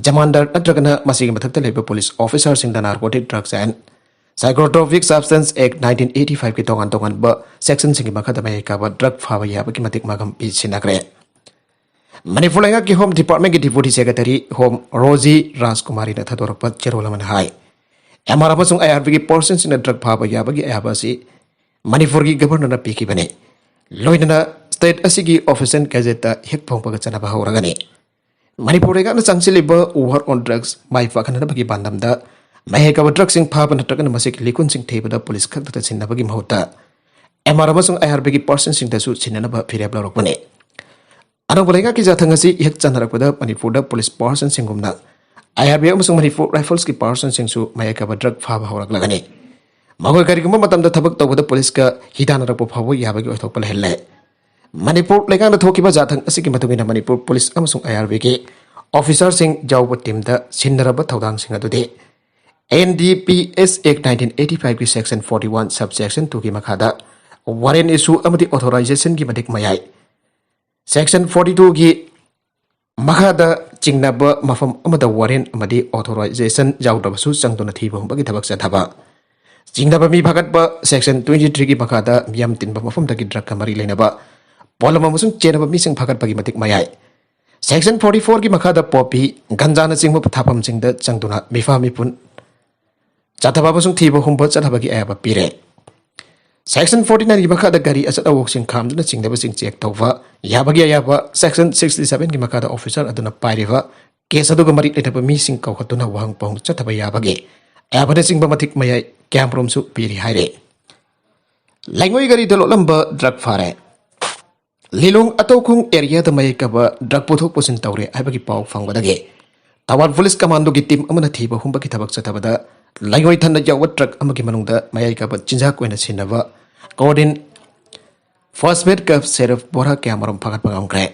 ꯖꯃꯥꯟꯗꯔ ꯅꯠꯇ꯭ꯔꯒꯅ ꯃꯁꯤꯒꯤ ꯃꯊꯛꯇ ꯂꯩꯕ ꯄꯨꯂꯤꯁ ꯑꯣꯐꯤꯁꯥꯔꯁꯤꯡꯗ Narcotic Drugs and Psychotropic Substance Act nineteen eighty fiveꯀꯤ ꯇꯣꯉꯥꯟ ꯇꯣꯉꯥꯟꯕ sectionꯁꯤꯡꯒꯤ ꯃꯈꯥꯗ ꯃꯌꯥꯏ ꯀꯥꯕ drug ꯐꯥꯕ ꯌꯥꯕꯒꯤ ꯃꯇꯤꯛ ꯃꯥꯒꯝ ꯄꯤꯁꯤꯟꯅꯈ꯭ꯔꯦ꯫ ꯃꯅꯤꯄꯨꯔ ꯂꯩꯉꯥꯛꯀꯤ Home Departmentꯀꯤ Deputy Secretary Home ꯔꯣꯖꯤ ꯔꯥꯖꯀꯨꯃꯥꯔꯤꯅ ꯊꯥꯗꯣꯔꯛꯄ ꯆꯦꯔꯣꯜ ꯑꯃꯅ ꯍꯥꯏ, ꯑꯦꯝ ꯑꯥꯔ ꯑꯃꯁꯨꯡ ꯑꯥꯏ ꯑꯥꯔ ꯕꯤꯒꯤ personꯁꯤꯡꯅ drug ꯐꯥꯕ ꯌꯥꯕꯒꯤ ꯑꯌꯥꯕ ꯑꯁꯤ ꯃꯅꯤꯄꯨꯔꯒꯤ Governorꯅ ꯄꯤꯈꯤꯕꯅꯤ꯫ ꯂꯣꯏꯅꯅ state ꯑꯁꯤꯒꯤ Official Gazetteꯇ ꯍꯦꯛ ꯐꯣꯡꯕꯒ ꯆꯠꯅꯕ ꯍꯧꯔꯒꯅꯤ꯫ ꯃꯅꯤꯄꯨꯔ ꯂꯩꯉꯥꯛꯅ ꯆꯪꯁꯤꯜꯂꯤꯕ War on Drugs ꯃꯥꯏ ꯄꯥꯛꯍꯟꯅꯕꯒꯤ ꯄꯥꯟꯗꯝꯗ ꯃꯍꯩ ꯀꯥꯕ drugꯁꯤꯡ ꯐꯥꯕ ꯅꯠꯇ꯭ꯔꯒꯅ ꯃꯁꯤꯒꯤ ꯂꯤꯀꯨꯟꯁꯤꯡ ꯊꯤꯕꯗ ꯄꯨꯂꯤꯁ ꯈꯛꯇꯗ ꯁꯤꯟꯅꯕꯒꯤ ꯃꯍꯨꯠꯇ ꯑꯦꯝ ꯑꯥꯔ ꯑꯃꯁꯨꯡ ꯑꯥꯏ ꯑꯥꯔ ꯕꯤꯒꯤ personꯁꯤꯡꯗꯁꯨ ꯁꯤꯟꯅꯅꯕ ꯐꯤꯔꯦꯞ ꯂꯧꯔꯛꯄꯅꯤ꯫ ꯑꯅꯧꯕ ꯂꯩꯉꯥꯛꯀꯤ ꯆꯥꯊꯪ ꯑꯁꯤ ꯏꯍꯛ ꯆꯟꯅꯔꯛꯄꯗ ꯃꯅꯤꯄꯨꯔꯗ ꯄꯨꯂꯤꯁ personꯁꯤꯡꯒꯨꯝꯅ ꯑꯥꯏ ꯑꯥꯔ ꯕꯤ ꯑꯃꯁꯨꯡ ꯃꯅꯤꯄꯨꯔ Riflesꯀꯤ personꯁꯤꯡꯁꯨ ꯃꯌꯥꯏ ꯀꯥꯕ drug ꯐꯥꯕ ꯍꯧꯔꯛꯂꯒꯅꯤ꯫ ꯃꯈꯣꯏ ꯀꯔꯤꯒꯨꯝꯕ ꯃꯇꯝꯗ ꯊꯕꯛ ꯇꯧꯕꯗ ꯄꯨꯂꯤꯁꯀ ꯍꯤꯗꯥꯟꯅꯔꯛꯄ ꯐꯥꯎꯕ ꯌꯥꯕꯒꯤ ꯑꯣꯏꯊꯣꯛꯄ ꯂꯩꯍꯜꯂꯦ꯫ ꯃꯅꯤꯄꯨꯔ ꯂꯩꯉꯥꯛꯅ ꯊꯣꯛꯈꯤꯕ ꯆꯥꯊꯪ ꯑꯁꯤꯒꯤ ꯃꯇꯨꯡ ꯏꯟꯅ ꯃꯅꯤꯄꯨꯔ ꯄꯨꯂꯤꯁ ꯑꯃꯁꯨꯡ ꯑꯥꯏ ꯑꯥꯔ ꯕꯤꯒꯤ officerꯁꯤꯡ ꯌꯥꯎꯕ teamꯗ ꯁꯤꯟꯅꯔꯕ ꯊꯧꯗꯥꯡꯁꯤꯡ ꯑꯗꯨꯗꯤ N D P S Act nineteen eighty fiveꯀꯤ section forty one subsection twoꯒꯤ ꯃꯈꯥꯗ warrant issue ꯑꯃꯗꯤ authorizationꯒꯤ ꯃꯇꯤꯛ ꯃꯌꯥꯏ, section forty twoꯒꯤ ꯃꯈꯥꯗ ꯆꯤꯡꯅꯕ ꯃꯐꯝ ꯑꯃꯗ warrant ꯑꯃꯗꯤ authorization ꯌꯥꯎꯗ꯭ꯔꯕꯁꯨ ꯆꯪꯗꯨꯅ ꯊꯤꯕ ꯍꯨꯝꯕꯒꯤ ꯊꯕꯛ ꯆꯠꯊꯕ, ꯆꯤꯡꯅꯕ ꯃꯤ ꯐꯥꯒꯠꯄ section twenty threeꯒꯤ ꯃꯈꯥꯗ ꯃꯤꯌꯥꯝ ꯇꯤꯟꯕ ꯃꯐꯝꯗꯒꯤ drugꯀ ꯃꯔꯤ ꯂꯩꯅꯕ ꯄꯣꯠꯂꯝ ꯑꯃꯁꯨꯡ ꯆꯦꯟꯅꯕ ꯃꯤꯁꯤꯡ ꯐꯥꯒꯠꯄꯒꯤ ꯃꯇꯤꯛ ꯃꯌꯥꯏ, section forty fourꯒꯤ ꯃꯈꯥꯗ poppy, ꯒꯟꯖꯥꯅꯆꯤꯡꯕ ꯊꯥꯐꯝꯁꯤꯡꯗ ꯆꯪꯗꯨꯅ ꯃꯤꯐꯥ ꯃꯤꯄꯨꯟ ꯆꯠꯊꯕ ꯑꯃꯁꯨꯡ ꯊꯤꯕ ꯍꯨꯝꯕ ꯆꯠꯊꯕꯒꯤ ꯑꯌꯥꯕ ꯄꯤꯔꯦ꯫ Section forty nineꯒꯤ ꯃꯈꯥꯗ ꯒꯥꯔꯤ ꯑꯆꯠ ꯑꯋꯣꯛꯁꯤꯡ ꯈꯥꯝꯗꯨꯅ ꯆꯤꯡꯅꯕꯁꯤꯡ check ꯇꯧꯕ ꯌꯥꯕꯒꯤ ꯑꯌꯥꯕ section sixty sevenꯒꯤ ꯃꯈꯥꯗ officer ꯑꯗꯨꯅ ꯄꯥꯏꯔꯤꯕ case ꯑꯗꯨꯒ ꯃꯔꯤ ꯂꯩꯅꯕ ꯃꯤꯁꯤꯡ ꯀꯧꯈꯠꯇꯨꯅ ꯋꯥꯍꯪ ꯄꯥꯎꯍꯪ ꯆꯠꯊꯕ ꯌꯥꯕꯒꯤ ꯑꯌꯥꯕꯅꯆꯤꯡꯕ ꯃꯇꯤꯛ ꯃꯌꯥꯏ ꯀꯌꯥꯃꯔꯨꯝꯁꯨ ꯄꯤꯔꯤ ꯍꯥꯏꯔꯦ꯫ ꯂꯩꯉꯣꯏ ꯒꯥꯔꯤꯗ ꯂꯣꯠꯂꯝꯕ ꯗ꯭ꯔꯒ ꯐꯥꯔꯦ꯫ ꯂꯤꯂꯣꯡ ꯑꯇꯧꯈꯣꯡ ꯑꯦꯔꯤꯌꯥꯗ ꯃꯌꯥꯏ ꯀꯥꯕ ꯗ꯭ꯔꯒ ꯄꯨꯊꯣꯛ ꯄꯨꯁꯤꯟ ꯇꯧꯔꯦ ꯍꯥꯏꯕꯒꯤ ꯄꯥꯎ ꯐꯪꯕꯗꯒꯤ ꯊꯧꯕꯥꯜ ꯄꯨꯂꯤꯁ ꯀꯃꯥꯟꯗꯣꯒꯤ ꯇꯤꯝ ꯑꯃꯅ ꯊꯤꯕ ꯍꯨꯝꯕꯒꯤ ꯊꯕꯛ ꯆꯠꯊꯕꯗ ꯂꯩꯉꯣꯏ ꯊꯟꯅ ꯌꯥꯎꯕ ꯇ꯭ꯔꯛ ꯑꯃꯒꯤ ꯃꯅꯨꯡꯗ ꯃꯌꯥꯏ ꯀꯥꯕ ꯆꯤꯟꯖꯥꯛ ꯑꯣꯏꯅ ꯁꯤꯖꯤꯟꯅꯕ ꯀꯣꯗꯤꯟ ꯐꯣꯁꯐꯦꯠꯀ ꯁꯦꯔꯐ ꯕꯣꯔꯥ ꯀꯌꯥꯃꯔꯨꯝ ꯐꯥꯒꯠꯄ ꯉꯝꯈ꯭ꯔꯦ꯫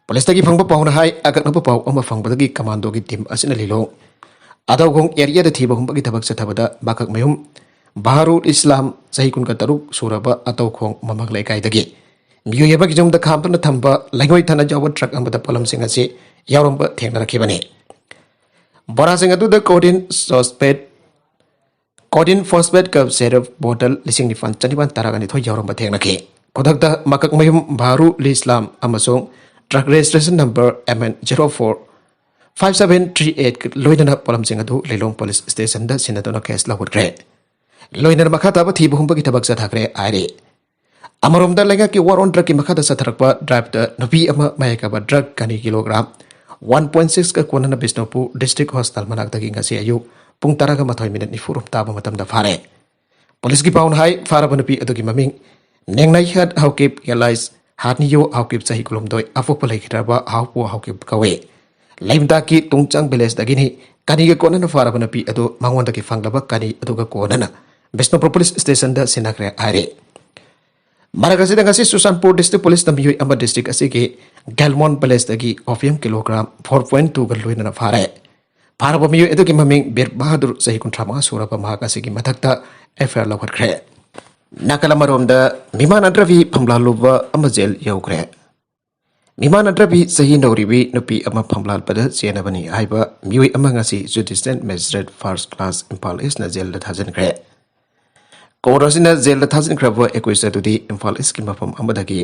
ꯄꯨꯂꯤꯁꯇꯒꯤ ꯐꯪꯕ ꯄꯥꯎꯅ ꯍꯥꯏ, ꯑꯀꯛꯅꯕ ꯄꯥꯎ ꯑꯃ ꯐꯪꯕꯗꯒꯤ ꯀꯃꯥꯟꯗꯣꯒꯤ ꯇꯤꯝ ꯑꯁꯤꯅ ꯂꯤꯂꯣꯡ ꯑꯗꯧꯈꯣꯡ ꯑꯦꯔꯤꯌꯥꯗ ꯊꯤꯕ ꯍꯨꯝꯕꯒꯤ ꯊꯕꯛ ꯆꯠꯊꯕꯗ ꯃꯀꯛ ꯃꯌꯨꯝ ꯕꯍꯥꯔꯨꯜ ꯏꯁꯂꯥꯝ, ꯆꯍꯤ ꯀꯨꯟꯒ ꯇꯔꯨꯛ ꯁꯨꯔꯕ ꯑꯇꯧꯈꯣꯡ ꯃꯃꯥꯡ ꯂꯩꯀꯥꯏꯗꯒꯤ ꯃꯤꯑꯣꯏ ꯑꯃꯒꯤ ꯌꯨꯝꯗ ꯈꯥꯝꯗꯨꯅ ꯊꯝꯕ ꯂꯩꯉꯣꯏ ꯊꯟꯅ ꯌꯥꯎꯕ ꯇ꯭ꯔꯛ ꯑꯃꯗ ꯄꯣꯠꯂꯝꯁꯤꯡ ꯑꯁꯤ ꯌꯥꯎꯔꯝꯕ ꯊꯦꯡꯅꯔꯛꯈꯤꯕꯅꯤ꯫ ꯕꯣꯔꯥꯁꯤꯡ ꯑꯗꯨꯗ ꯀꯣꯗꯤꯟ ꯁꯣꯁꯄꯦꯠ ꯀꯣꯗꯤꯟ ꯐꯣꯁꯐꯦꯠꯀ ꯁꯦꯔꯞ ꯕꯣꯇꯜ ꯂꯤꯁꯤꯡ ꯅꯤꯄꯥꯟ ꯆꯅꯤꯄꯥꯟ ꯇꯔꯥꯒ ꯅꯤꯊꯣꯏ ꯌꯥꯎꯔꯝꯕ ꯊꯦꯡꯅꯈꯤ꯫ ꯈꯨꯗꯛꯇ ꯃꯀꯛ ꯃꯌꯨꯝ ꯚꯥꯔꯨ ꯏꯁꯂꯥꯝ ꯑꯃꯁꯨꯡ truck registration number M N zero four five seven three eight ꯂꯣꯏꯅꯅ ꯄꯣꯠꯂꯝꯁꯤꯡ ꯑꯗꯨ ꯂꯤꯂꯣꯡ ꯄꯨꯂꯤꯁ ꯁ꯭ꯇꯦꯁꯟꯗ ꯁꯤꯟꯅꯗꯨꯅ ꯀꯦꯁ ꯂꯧꯈꯠꯈ꯭ꯔꯦ꯫ ꯂꯣꯏꯅꯅ ꯃꯈꯥ ꯇꯥꯕ ꯊꯤꯕ ꯍꯨꯝꯕꯒꯤ ꯊꯕꯛ ꯆꯠꯊꯈ꯭ꯔꯦ ꯍꯥꯏꯔꯤ꯫ ꯑꯃꯔꯣꯝꯗ ꯂꯩꯉꯥꯛꯀꯤ ꯋꯥꯔ ꯑꯣꯟ ꯗ꯭ꯔꯒꯀꯤ ꯃꯈꯥꯗ ꯆꯠꯊꯔꯛꯄ ꯗ꯭ꯔꯥꯏꯚꯇ ꯅꯨꯄꯤ ꯑꯃ ꯃꯌꯥꯏ ꯀꯥꯕ ꯗ꯭ꯔꯒ ꯀꯅꯤ ꯀꯤꯂꯣꯒ꯭ꯔꯥꯝ ꯋꯥꯟ ꯄꯣꯏꯟ ꯁꯤꯛꯁꯀ ꯀꯣꯟꯅꯅ ꯕꯤꯁꯅꯨꯄꯨꯔ ꯗꯤꯁꯇ꯭ꯔꯤꯛ ꯍꯣꯁꯄꯤꯇꯥꯜ ꯃꯅꯥꯛꯇꯒꯤ ꯉꯁꯤ ꯑꯌꯨꯛ ꯄꯨꯡ ꯇꯔꯥꯒ ꯃꯥꯊꯣꯏ ꯃꯤꯅꯤꯠ ꯅꯤꯐꯨ ꯔꯣꯝ ꯇꯥꯕ ꯃꯇꯝꯗ ꯐꯥꯔꯦ꯫ ꯄꯨꯂꯤꯁꯀꯤ ꯄꯥꯎꯅ ꯍꯥꯏ, ꯐꯥꯔꯕ ꯅꯨꯄꯤ ꯑꯗꯨꯒꯤ ꯃꯃꯤꯡ ꯅꯦꯡꯅꯥꯏꯍꯠ ꯍꯥꯎꯀꯤꯞ ꯑꯦꯂꯥꯏꯁ ꯍꯥꯠꯅꯤꯌꯣ ꯍꯥꯎꯀꯤꯞ, ꯆꯍꯤ ꯀꯨꯟꯍꯨꯝꯗꯣꯏ, ꯑꯄꯣꯛꯄ ꯂꯩꯈꯤꯗ꯭ꯔꯕ ꯍꯥꯎꯄꯣ ꯍꯥꯎꯀꯤꯞ ꯀꯧꯏ꯫ ꯂꯩꯃꯇꯥꯛꯀꯤ ꯇꯨꯡꯆꯥꯡ ꯚꯤꯂꯦꯖꯇꯒꯤꯅꯤ꯫ ꯀꯅꯤꯒ ꯀꯣꯟꯅꯅ ꯐꯥꯔꯕ ꯅꯨꯄꯤ ꯑꯗꯨ ꯃꯉꯣꯟꯗꯒꯤ ꯐꯪꯂꯕ ꯀꯅꯤ ꯑꯗꯨꯒ ꯀꯣꯟꯅꯅ ꯕꯤꯁꯅꯨꯄꯨꯔ ꯄꯨꯂꯤꯁ ꯁ꯭ꯇꯦꯁꯟꯗ ꯁꯤꯟꯅꯈ꯭ꯔꯦ ꯍꯥꯏꯔꯤ꯫ ꯃꯔꯛ ꯑꯁꯤꯗ ꯉꯁꯤ ꯆꯨꯔꯆꯥꯟꯄꯨꯔ ꯗꯤꯁꯇ꯭ꯔꯤꯛ ꯄꯨꯂꯤꯁꯅ ꯃꯤꯑꯣꯏ ꯑꯃ ꯗꯤꯁꯇ꯭ꯔꯤꯛ ꯑꯁꯤꯒꯤ ꯒꯦꯜꯃꯣꯟ ꯚꯤꯂꯦꯖꯇꯒꯤ ꯑꯣꯄꯤꯌꯝ ꯀꯤꯂꯣꯒ꯭ꯔꯥꯝ ꯐꯣꯔ ꯄꯣꯏꯟ ꯇꯨꯒ ꯂꯣꯏꯅꯅ ꯐꯥꯔꯦ꯫ ꯐꯥꯔꯕ ꯃꯤꯑꯣꯏ ꯑꯗꯨꯒꯤ ꯃꯃꯤꯡ ꯕꯤꯔ ꯕꯍꯥꯗꯨꯔ, ꯆꯍꯤ ꯀꯨꯟꯊ꯭ꯔꯥ ꯃꯉꯥ ꯁꯨꯔꯕ ꯃꯍꯥꯛ ꯑꯁꯤꯒꯤ ꯃꯊꯛꯇ F I R ꯂꯧꯈꯠꯈ꯭ꯔꯦ꯫ ꯅꯥꯀꯜ ꯑꯃꯔꯣꯝꯗ ꯃꯤꯃꯥꯟꯅꯗ꯭ꯔꯕꯤ ꯐꯝꯂꯥꯜꯂꯨꯕ ꯑꯃ ꯖꯦꯜ ꯌꯧꯈ꯭ꯔꯦ꯫ ꯃꯤꯃꯥꯟꯅꯗ꯭ꯔꯕꯤ ꯆꯍꯤ ꯅꯧꯔꯤꯕꯤ ꯅꯨꯄꯤ ꯑꯃ ꯐꯝꯂꯥꯜꯄꯗ ꯆꯦꯟꯅꯕꯅꯤ ꯍꯥꯏꯕ ꯃꯤꯑꯣꯏ ꯑꯃ ꯉꯁꯤ judicial magistrate first class Imphal ꯏꯁꯅ ꯖꯦꯜꯗ ꯊꯥꯖꯤꯟꯈ꯭ꯔꯦ꯫ ꯀꯣꯔꯠ ꯑꯁꯤꯅ ꯖꯦꯜꯗ ꯊꯥꯖꯤꯟꯈ꯭ꯔꯕ ꯑꯦꯀ꯭ꯌꯨꯁ ꯑꯗꯨꯗꯤ ꯏꯝꯐꯥꯜ ꯏꯁꯀꯤ ꯃꯐꯝ ꯑꯃꯗꯒꯤ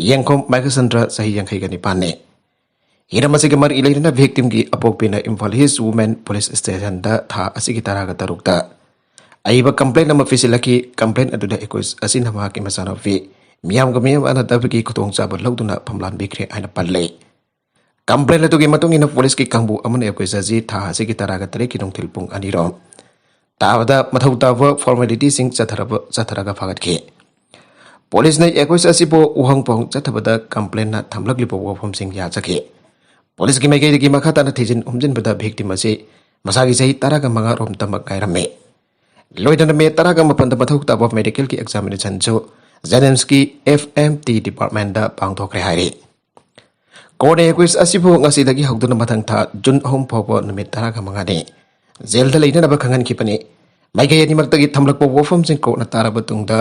ꯌꯦꯡꯈꯣꯝ ꯃꯥꯏꯀꯁꯟꯗ꯭ꯔ, ꯆꯍꯤ ꯌꯥꯡꯈꯩꯒ ꯅꯤꯄꯥꯟꯅꯤ꯫ ꯍꯤꯔꯝ ꯑꯁꯤꯒꯤ ꯃꯔꯤ ꯂꯩꯅꯅ ꯚꯤꯛꯇꯤꯝꯒꯤ ꯑꯄꯣꯛꯄꯤꯅ ꯏꯝꯐꯥꯜ ꯏꯁ ꯋꯨꯃꯦꯟ ꯄꯨꯂꯤꯁ ꯁ꯭ꯇꯦꯁꯟꯗ ꯊꯥ ꯑꯁꯤꯒꯤ ꯇꯔꯥꯒ ꯇꯔꯨꯛꯇ ꯑꯏꯕ ꯀꯝꯄ꯭ꯂꯦꯟ ꯑꯃ ꯄꯤꯁꯤꯜꯂꯛꯈꯤ꯫ ꯀꯝꯄ꯭ꯂꯦꯟ ꯑꯗꯨꯗ ꯑꯦꯀ꯭ꯌꯨꯁ ꯑꯁꯤꯅ ꯃꯍꯥꯛꯀꯤ ꯃꯆꯥꯅꯨꯄꯤ ꯃꯤꯌꯥꯝꯒ ꯃꯤꯌꯥꯝ ꯑꯅꯗꯕꯒꯤ ꯈꯨꯗꯣꯡꯆꯥꯕ ꯂꯧꯗꯨꯅ ꯐꯝꯂꯥꯟꯕꯤꯈ꯭ꯔꯦ ꯍꯥꯏꯅ ꯄꯜꯂꯤ꯫ ꯀꯝꯄ꯭ꯂꯦꯟ ꯑꯗꯨꯒꯤ ꯃꯇꯨꯡ ꯏꯟꯅ ꯄꯨꯂꯤꯁꯀꯤ ꯀꯥꯡꯕꯨ ꯑꯃꯅ ꯑꯦꯀ꯭ꯌꯨꯁ ꯑꯁꯤ ꯊꯥ ꯑꯁꯤꯒꯤ ꯇꯔꯥꯒ ꯇꯔꯦꯠꯀꯤ ꯅꯨꯡꯊꯤꯜ ꯄꯨꯡ ꯑꯅꯤꯔꯣꯝ ꯇꯥꯕꯗ ꯃꯊꯧ ꯇꯥꯕ ꯐꯣꯔꯃꯦꯂꯤꯇꯤꯁꯤꯡ ꯆꯠꯊꯔꯕ, ꯆꯠꯊꯔꯒ ꯐꯥꯒꯠꯈꯤ꯫ ꯄꯨꯂꯤꯁꯅ ꯑꯦꯀ꯭ꯌꯨꯁ ꯑꯁꯤꯕꯨ ꯎꯍꯪ ꯄꯨꯍꯪ ꯆꯠꯊꯕꯗ ꯀꯝꯄ꯭ꯂꯦꯟꯅ ꯊꯝꯂꯛꯂꯤꯕ ꯋꯥꯐꯝꯁꯤꯡ ꯌꯥꯖꯈꯤ꯫ ꯄꯨꯂꯤꯁꯀꯤ ꯃꯥꯏꯀꯩꯗꯒꯤ ꯃꯈꯥ ꯇꯥꯅ ꯊꯤꯖꯤꯟ ꯍꯨꯝꯖꯤꯟꯕꯗ ꯚꯤꯛꯇꯤꯝ ꯑꯁꯤ ꯃꯁꯥꯒꯤ ꯆꯍꯤ ꯇꯔꯥꯒ ꯃꯉꯥ ꯔꯣꯝꯇꯃꯛ ꯉꯥꯏꯔꯝꯃꯤ꯫ ꯂꯣꯏꯅꯅ ꯃꯦ ꯇꯔꯥꯒ ꯃꯥꯄꯟꯗ ꯃꯊꯧ ꯇꯥꯕ ꯃꯦꯗꯤꯀꯦꯜꯒꯤ ꯑꯦꯛꯖꯥꯃꯤꯅꯦꯁꯟꯁꯨ ꯖꯦꯅꯤꯝꯁꯀꯤ ꯑꯦꯐ ꯑꯦꯝ ꯇꯤ ꯗꯤꯄꯥꯔꯠꯃꯦꯟꯗ ꯄꯥꯡꯊꯣꯛꯈ꯭ꯔꯦ ꯍꯥꯏꯔꯤ꯫ ꯀꯣꯔꯠꯅ ꯑꯦꯀ꯭ꯌꯨꯁ ꯑꯁꯤꯕꯨ ꯉꯁꯤꯗꯒꯤ ꯍꯧꯗꯨꯅ ꯃꯊꯪ ꯊꯥ ꯖꯨꯟ ꯑꯍꯨꯝ ꯐꯥꯎꯕ ꯅꯨꯃꯤꯠ ꯇꯔꯥꯒ ꯃꯉꯥꯅꯤ ꯖꯦꯜꯗ ꯂꯩꯅꯅꯕ ꯈꯪꯍꯟꯈꯤꯕꯅꯤ꯫ ꯃꯥꯏꯀꯩ ꯑꯅꯤꯃꯛꯇꯒꯤ ꯊꯝꯂꯛꯄ ꯋꯥꯐꯝꯁꯤꯡ ꯀꯣꯔꯠꯅ ꯇꯥꯔꯕ ꯇꯨꯡꯗ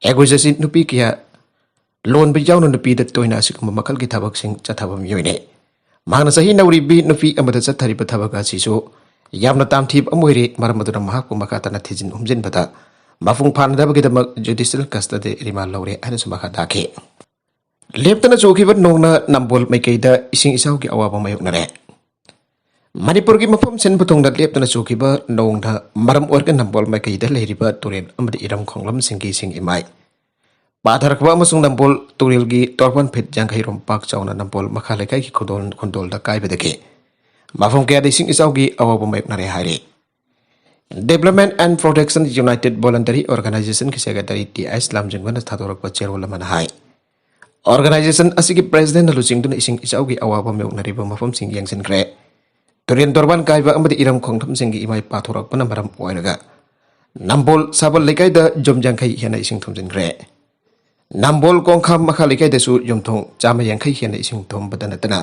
ꯑꯦꯀ꯭ꯌꯨꯁ ꯑꯁꯤ ꯅꯨꯄꯤ ꯀꯌꯥ ꯂꯣꯟꯕ ꯌꯥꯎꯅ ꯅꯨꯄꯤꯗ ꯇꯣꯏꯅ ꯑꯁꯤꯒꯨꯝꯕ ꯃꯈꯜꯒꯤ ꯊꯕꯛꯁꯤꯡ ꯆꯠꯊꯕ ꯃꯤꯑꯣꯏꯅꯤ꯫ ꯃꯍꯥꯛꯅ ꯆꯍꯤ ꯅꯧꯔꯤꯕꯤ ꯅꯨꯄꯤ ꯑꯃꯗ ꯆꯠꯊꯔꯤꯕ ꯊꯕꯛ ꯑꯁꯤꯁꯨ ꯌꯥꯝꯅ ꯇꯥꯝꯊꯤꯕ ꯑꯃ ꯑꯣꯏꯔꯦ, ꯃꯔꯝ ꯑꯗꯨꯅ ꯃꯍꯥꯛꯄꯨ ꯃꯈꯥ ꯇꯥꯅ ꯊꯤꯖꯤꯟ ꯍꯨꯝꯖꯤꯟꯕꯗ ꯃꯄꯨꯡ ꯐꯥꯅꯗꯕꯒꯤꯗꯃꯛ ꯖꯨꯗꯤꯁꯤꯌꯦꯜ ꯀꯁꯇꯗꯤ ꯔꯤꯃꯥꯟ ꯂꯧꯔꯦ ꯍꯥꯏꯅꯁꯨ ꯃꯈꯥ ꯇꯥꯈꯤ꯫ ꯂꯦꯞꯇꯅ ꯆꯨꯈꯤꯕ ꯅꯣꯡꯅ ꯅꯝꯕꯣꯜ ꯃꯥꯏꯀꯩꯗ ꯏꯁꯤꯡ ꯏꯆꯥꯎꯒꯤ ꯑꯋꯥꯕ ꯃꯥꯌꯣꯛꯅꯔꯦ꯫ ꯃꯅꯤꯄꯨꯔꯒꯤ ꯃꯐꯝ ꯁꯤꯟꯕ ꯊꯨꯡꯅ ꯂꯦꯞꯇꯅ ꯆꯨꯈꯤꯕ ꯅꯣꯡꯅ ꯃꯔꯝ ꯑꯣꯏꯔꯒ ꯅꯝꯕꯣꯜ ꯃꯥꯏꯀꯩꯗ ꯂꯩꯔꯤꯕ ꯇꯨꯔꯦꯜ ꯑꯃꯗꯤ ꯏꯔꯝ ꯈꯣꯡꯂꯝꯁꯤꯡꯒꯤ ꯏꯁꯤꯡ ꯏꯃꯥꯏ ꯄꯥꯊꯔꯛꯄ ꯑꯃꯁꯨꯡ ꯅꯝꯕꯣꯜ ꯇꯨꯔꯦꯜꯒꯤ ꯇꯣꯔꯕꯥꯟ ꯐꯤꯠ ꯌꯥꯡꯈꯩ ꯔꯣꯝ ꯄꯥꯛ ꯆꯥꯎꯅ ꯅꯝꯕꯣꯜ ꯃꯈꯥ ꯂꯩꯀꯥꯏꯒꯤ ꯈꯨꯗꯣꯜ ꯈꯨꯟꯗꯣꯜꯗ ꯀꯥꯏꯕꯗꯒꯤ ꯃꯐꯝ ꯀꯌꯥꯗ ꯏꯁꯤꯡ ꯏꯆꯥꯎꯒꯤ ꯑꯋꯥꯕ ꯃꯥꯌꯣꯛꯅꯔꯦ ꯍꯥꯏꯔꯤ꯫ Development and Protection United Voluntary Organization ꯒꯤ ꯁꯦꯀ꯭ꯔꯦꯇꯔꯤ ꯇꯤ ꯑꯦꯁ ꯂꯥꯝꯖꯤꯡꯕꯅ ꯊꯥꯗꯣꯔꯛꯄ ꯆꯦꯔꯣꯜ ꯑꯃꯅ ꯍꯥꯏ, ꯑꯣꯔꯒꯅꯥꯏꯖꯦꯁꯟ ꯑꯁꯤꯒꯤ ꯄ꯭ꯔꯦꯁꯤꯗꯦꯟꯠꯅ ꯂꯨꯆꯤꯡꯗꯨꯅ ꯏꯁꯤꯡ ꯏꯆꯥꯎꯒꯤ ꯑꯋꯥꯕ ꯃꯥꯌꯣꯛꯅꯔꯤꯕ ꯃꯐꯝꯁꯤꯡ ꯌꯦꯡꯁꯤꯟꯈ꯭ꯔꯦ꯫ ꯇꯨꯔꯦꯜ ꯇꯣꯔꯕꯥꯟ ꯀꯥꯏꯕ ꯑꯃꯗꯤ ꯏꯔꯝ ꯈꯣꯡꯂꯝꯁꯤꯡꯒꯤ ꯏꯃꯥꯏ ꯄꯥꯊꯣꯔꯛꯄꯅ ꯃꯔꯝ ꯑꯣꯏꯔꯒ ꯅꯝꯕꯣꯜ ꯁꯥꯕꯜ ꯂꯩꯀꯥꯏꯗ ꯌꯨꯝ ꯌꯥꯡꯈꯩ ꯍꯦꯟꯅ ꯏꯁꯤꯡ ꯊꯨꯝꯖꯤꯟꯈ꯭ꯔꯦ꯫ ꯅꯝꯕꯣꯜ ꯀꯣꯡꯈꯥꯝ ꯃꯈꯥ ꯂꯩꯀꯥꯏꯗꯁꯨ ꯌꯨꯝꯊꯣꯡ ꯆꯥꯝꯃ ꯌꯥꯡꯈꯩ ꯍꯦꯟꯅ ꯏꯁꯤꯡ ꯊꯨꯝꯕꯗ ꯅꯠꯇꯅ